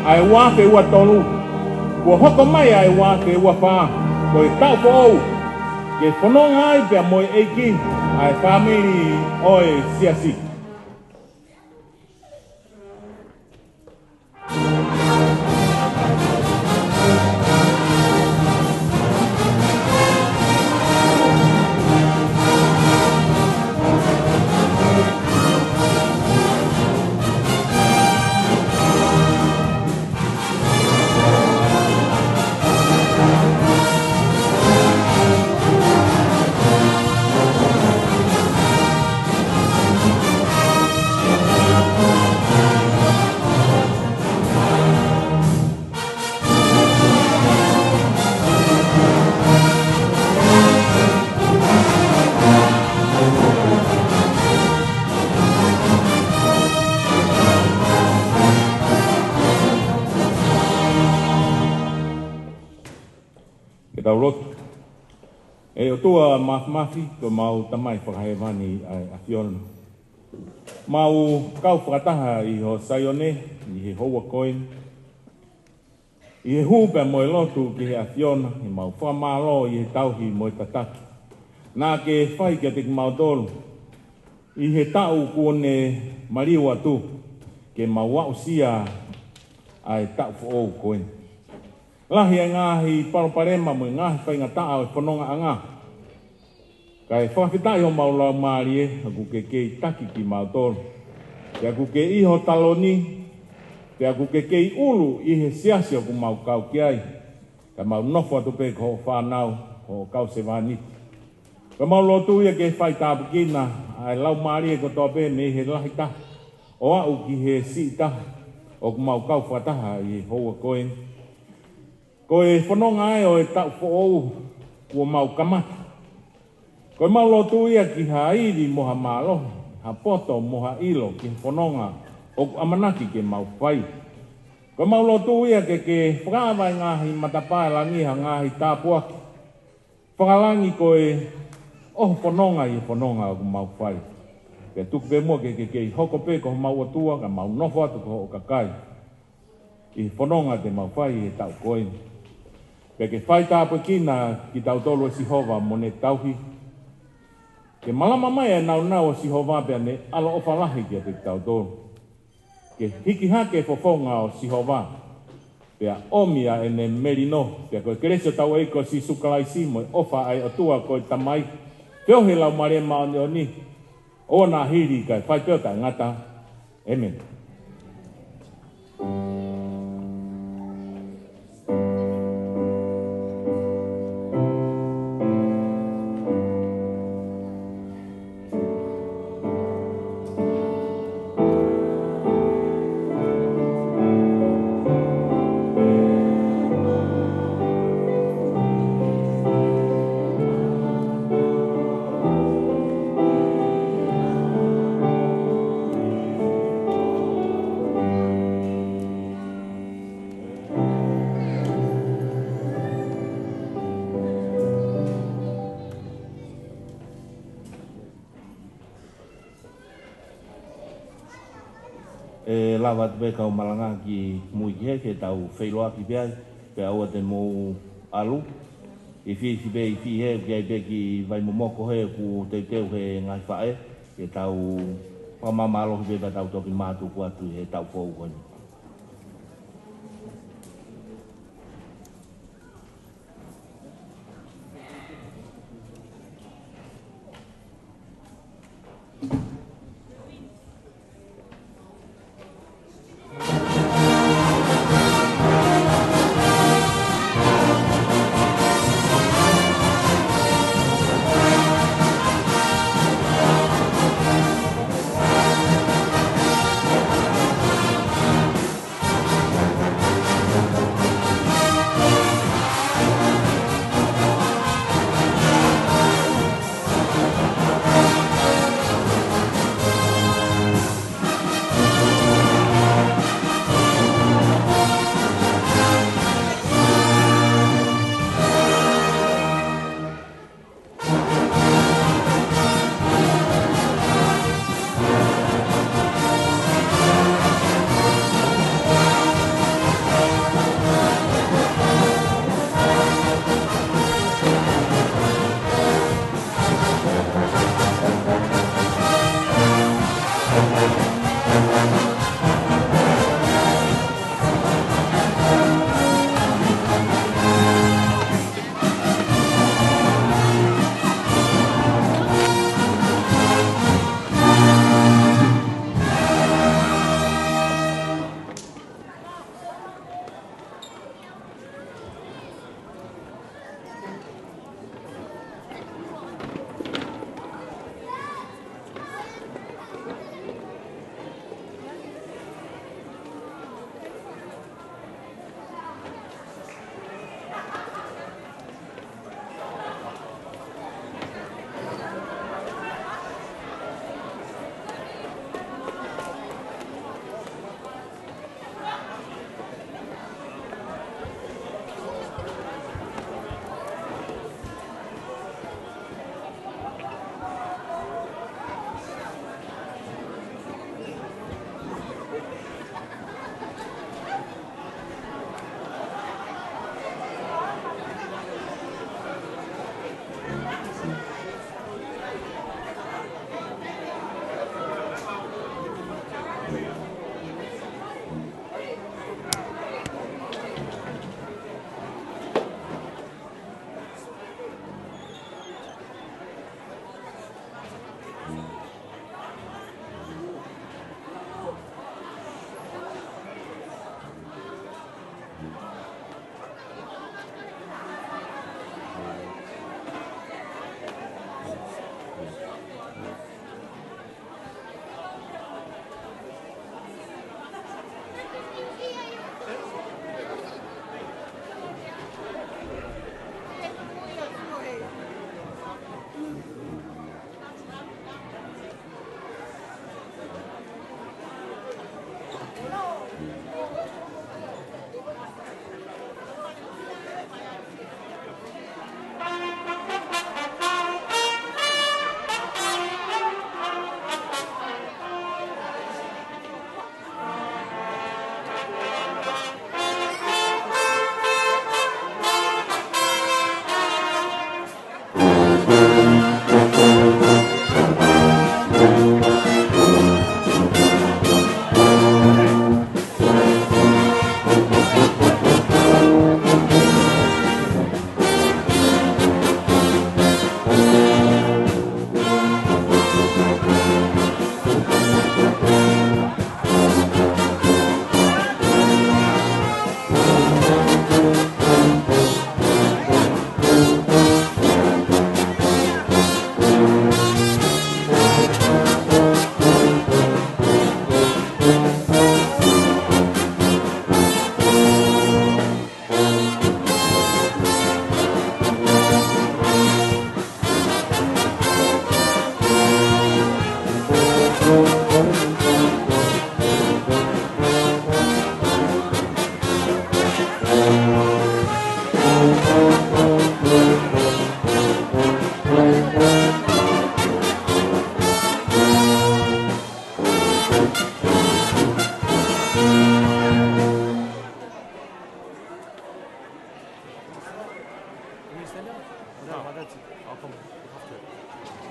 ʻa e ua afe ua tolu. Kuo hoko mai ʻa e ua afe ua fā, ko e taʻu foʻou. Ke fononga ai pea mo e ʻEiki ʻa e fāmili ʻo e siasi. Ke tau lotu. ʻE ʻOtua Māfimafi, ko homau Tamai Fakahēvani ʻa e ʻAfiona. Mau kau fakataha ʻi ho Saione, ʻi he houa ko eni. ʻI he hū pea mo e lotu ki he ʻAfiona, ʻi heʻemau fakamālō ʻi he tauhi mo e tataki naʻa ke fai kiate kimautolu ʻi he taʻu kuo ne maliu atu, ke mau aʻusia ʻa e taʻu foʻou ko eni. Lahi e ngaahi palopalema mo e ngaahi faingataʻa ʻo e fonongaʻanga. Kae fakafetaʻi homau laumālie, ʻoku ke kei taki kimautolu. Pea ʻoku ke ʻi ho taloni, pea ʻoku ke kei ʻulu ʻi he siasi ʻoku mau kau ki ai. Ka mau nofo atu pē ko hoʻo fānau, ko hoʻo kau sevāniti. Ka mau lotu ia ke fai tāpuekina ʻa e laumālie kotoa pē mei he lahi taha ʻo aʻu ki he siʻi taha ʻoku mau kau fakataha ʻi he houa ko eni. Ko e fononga ē ʻo e taʻu foʻou kuo mau kamata. Ko ʻemau lotu ia ki ha ivi mo ha mālohi, ha poto mo ha ʻilo ki he fononga ʻoku ʻamanaki ke mau fai. Ko ʻemau lotu ia ke ke fakaava ʻi he ngaahi matapā ʻo e langi ha ngaahi tāpuaki fakalangi ko e ʻo ho fononga ʻi he fononga ʻoku mau fai. Pea tuku pē muʻa ke ke kei hoko pē ko homau ʻOtua, ka mau nofo atu ko hoʻo kakai ʻi he fononga te mau fai ʻi he taʻu ko eni. Pea ke fai tāpuekina kitautolu ʻe Sihova mo ne tauhi. Ke malama mai ʻa e nāunau ʻo Sihova pea ne ʻaloʻofa lahi kiate kitautolu. Ke hiki hake fofonga ʻo Sihova, pea ʻomi ʻa ʻene melino, pea ko e kelesi ʻa hotau ʻEiki ko Sīsū Kalaisi mo e ʻofa ʻa e ʻOtua ko e Tamai, feohi ʻa e Laumālie Māʻoniʻoni, ʻoua naʻa hili kae fai pē ʻo taʻengata. ʻĒmeni. ʻE lava atu pē kau malanga ki mui ki hē ke tau feʻiloaki pē ai, pea ʻoua te mou ʻalu. ʻI fē, ʻi fē pē, ʻi fē hē, ʻoku ʻi ai pē kiʻi vai momoko hē ʻoku teuteu he ngaahi faʻē, ke tau fakamāmālohi pē pea tau toki mātuku atu ʻi he taʻu foʻou ko eni.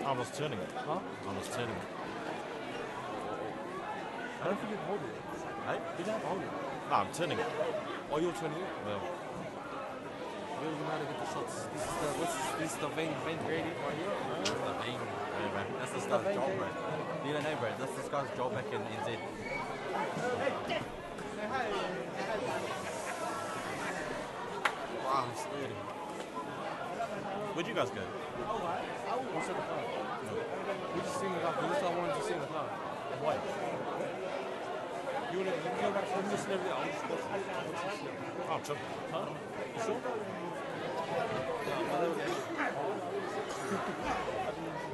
I'm just turning it. Huh? I'm just turning it. I don't think you can hold it. Hey? You don't have to hold it. No, I'm turning it. Oh, you're turning it? Yeah. Really know how to get the shots. This is the, what's this, this is the vein, vein grading right here. This is the vein. Yeah, man. That's this guy's job, bro. You don't know, bro. That's this guy's job back in N Z. Wow, it's thirty. Where'd you guys go? What's at the car? We just seen the car. We just wanted to see the car. Why? You wanna, you can go back to this and everything. I'll just go. Oh, sure. Huh? You sure?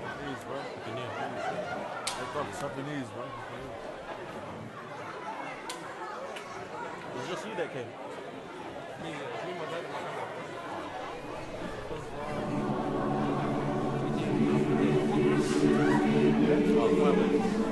Japanese, bro. Japanese. That's probably Japanese, bro. It's just you that came. Me, me, my dad, my grandma. Oh, my bad.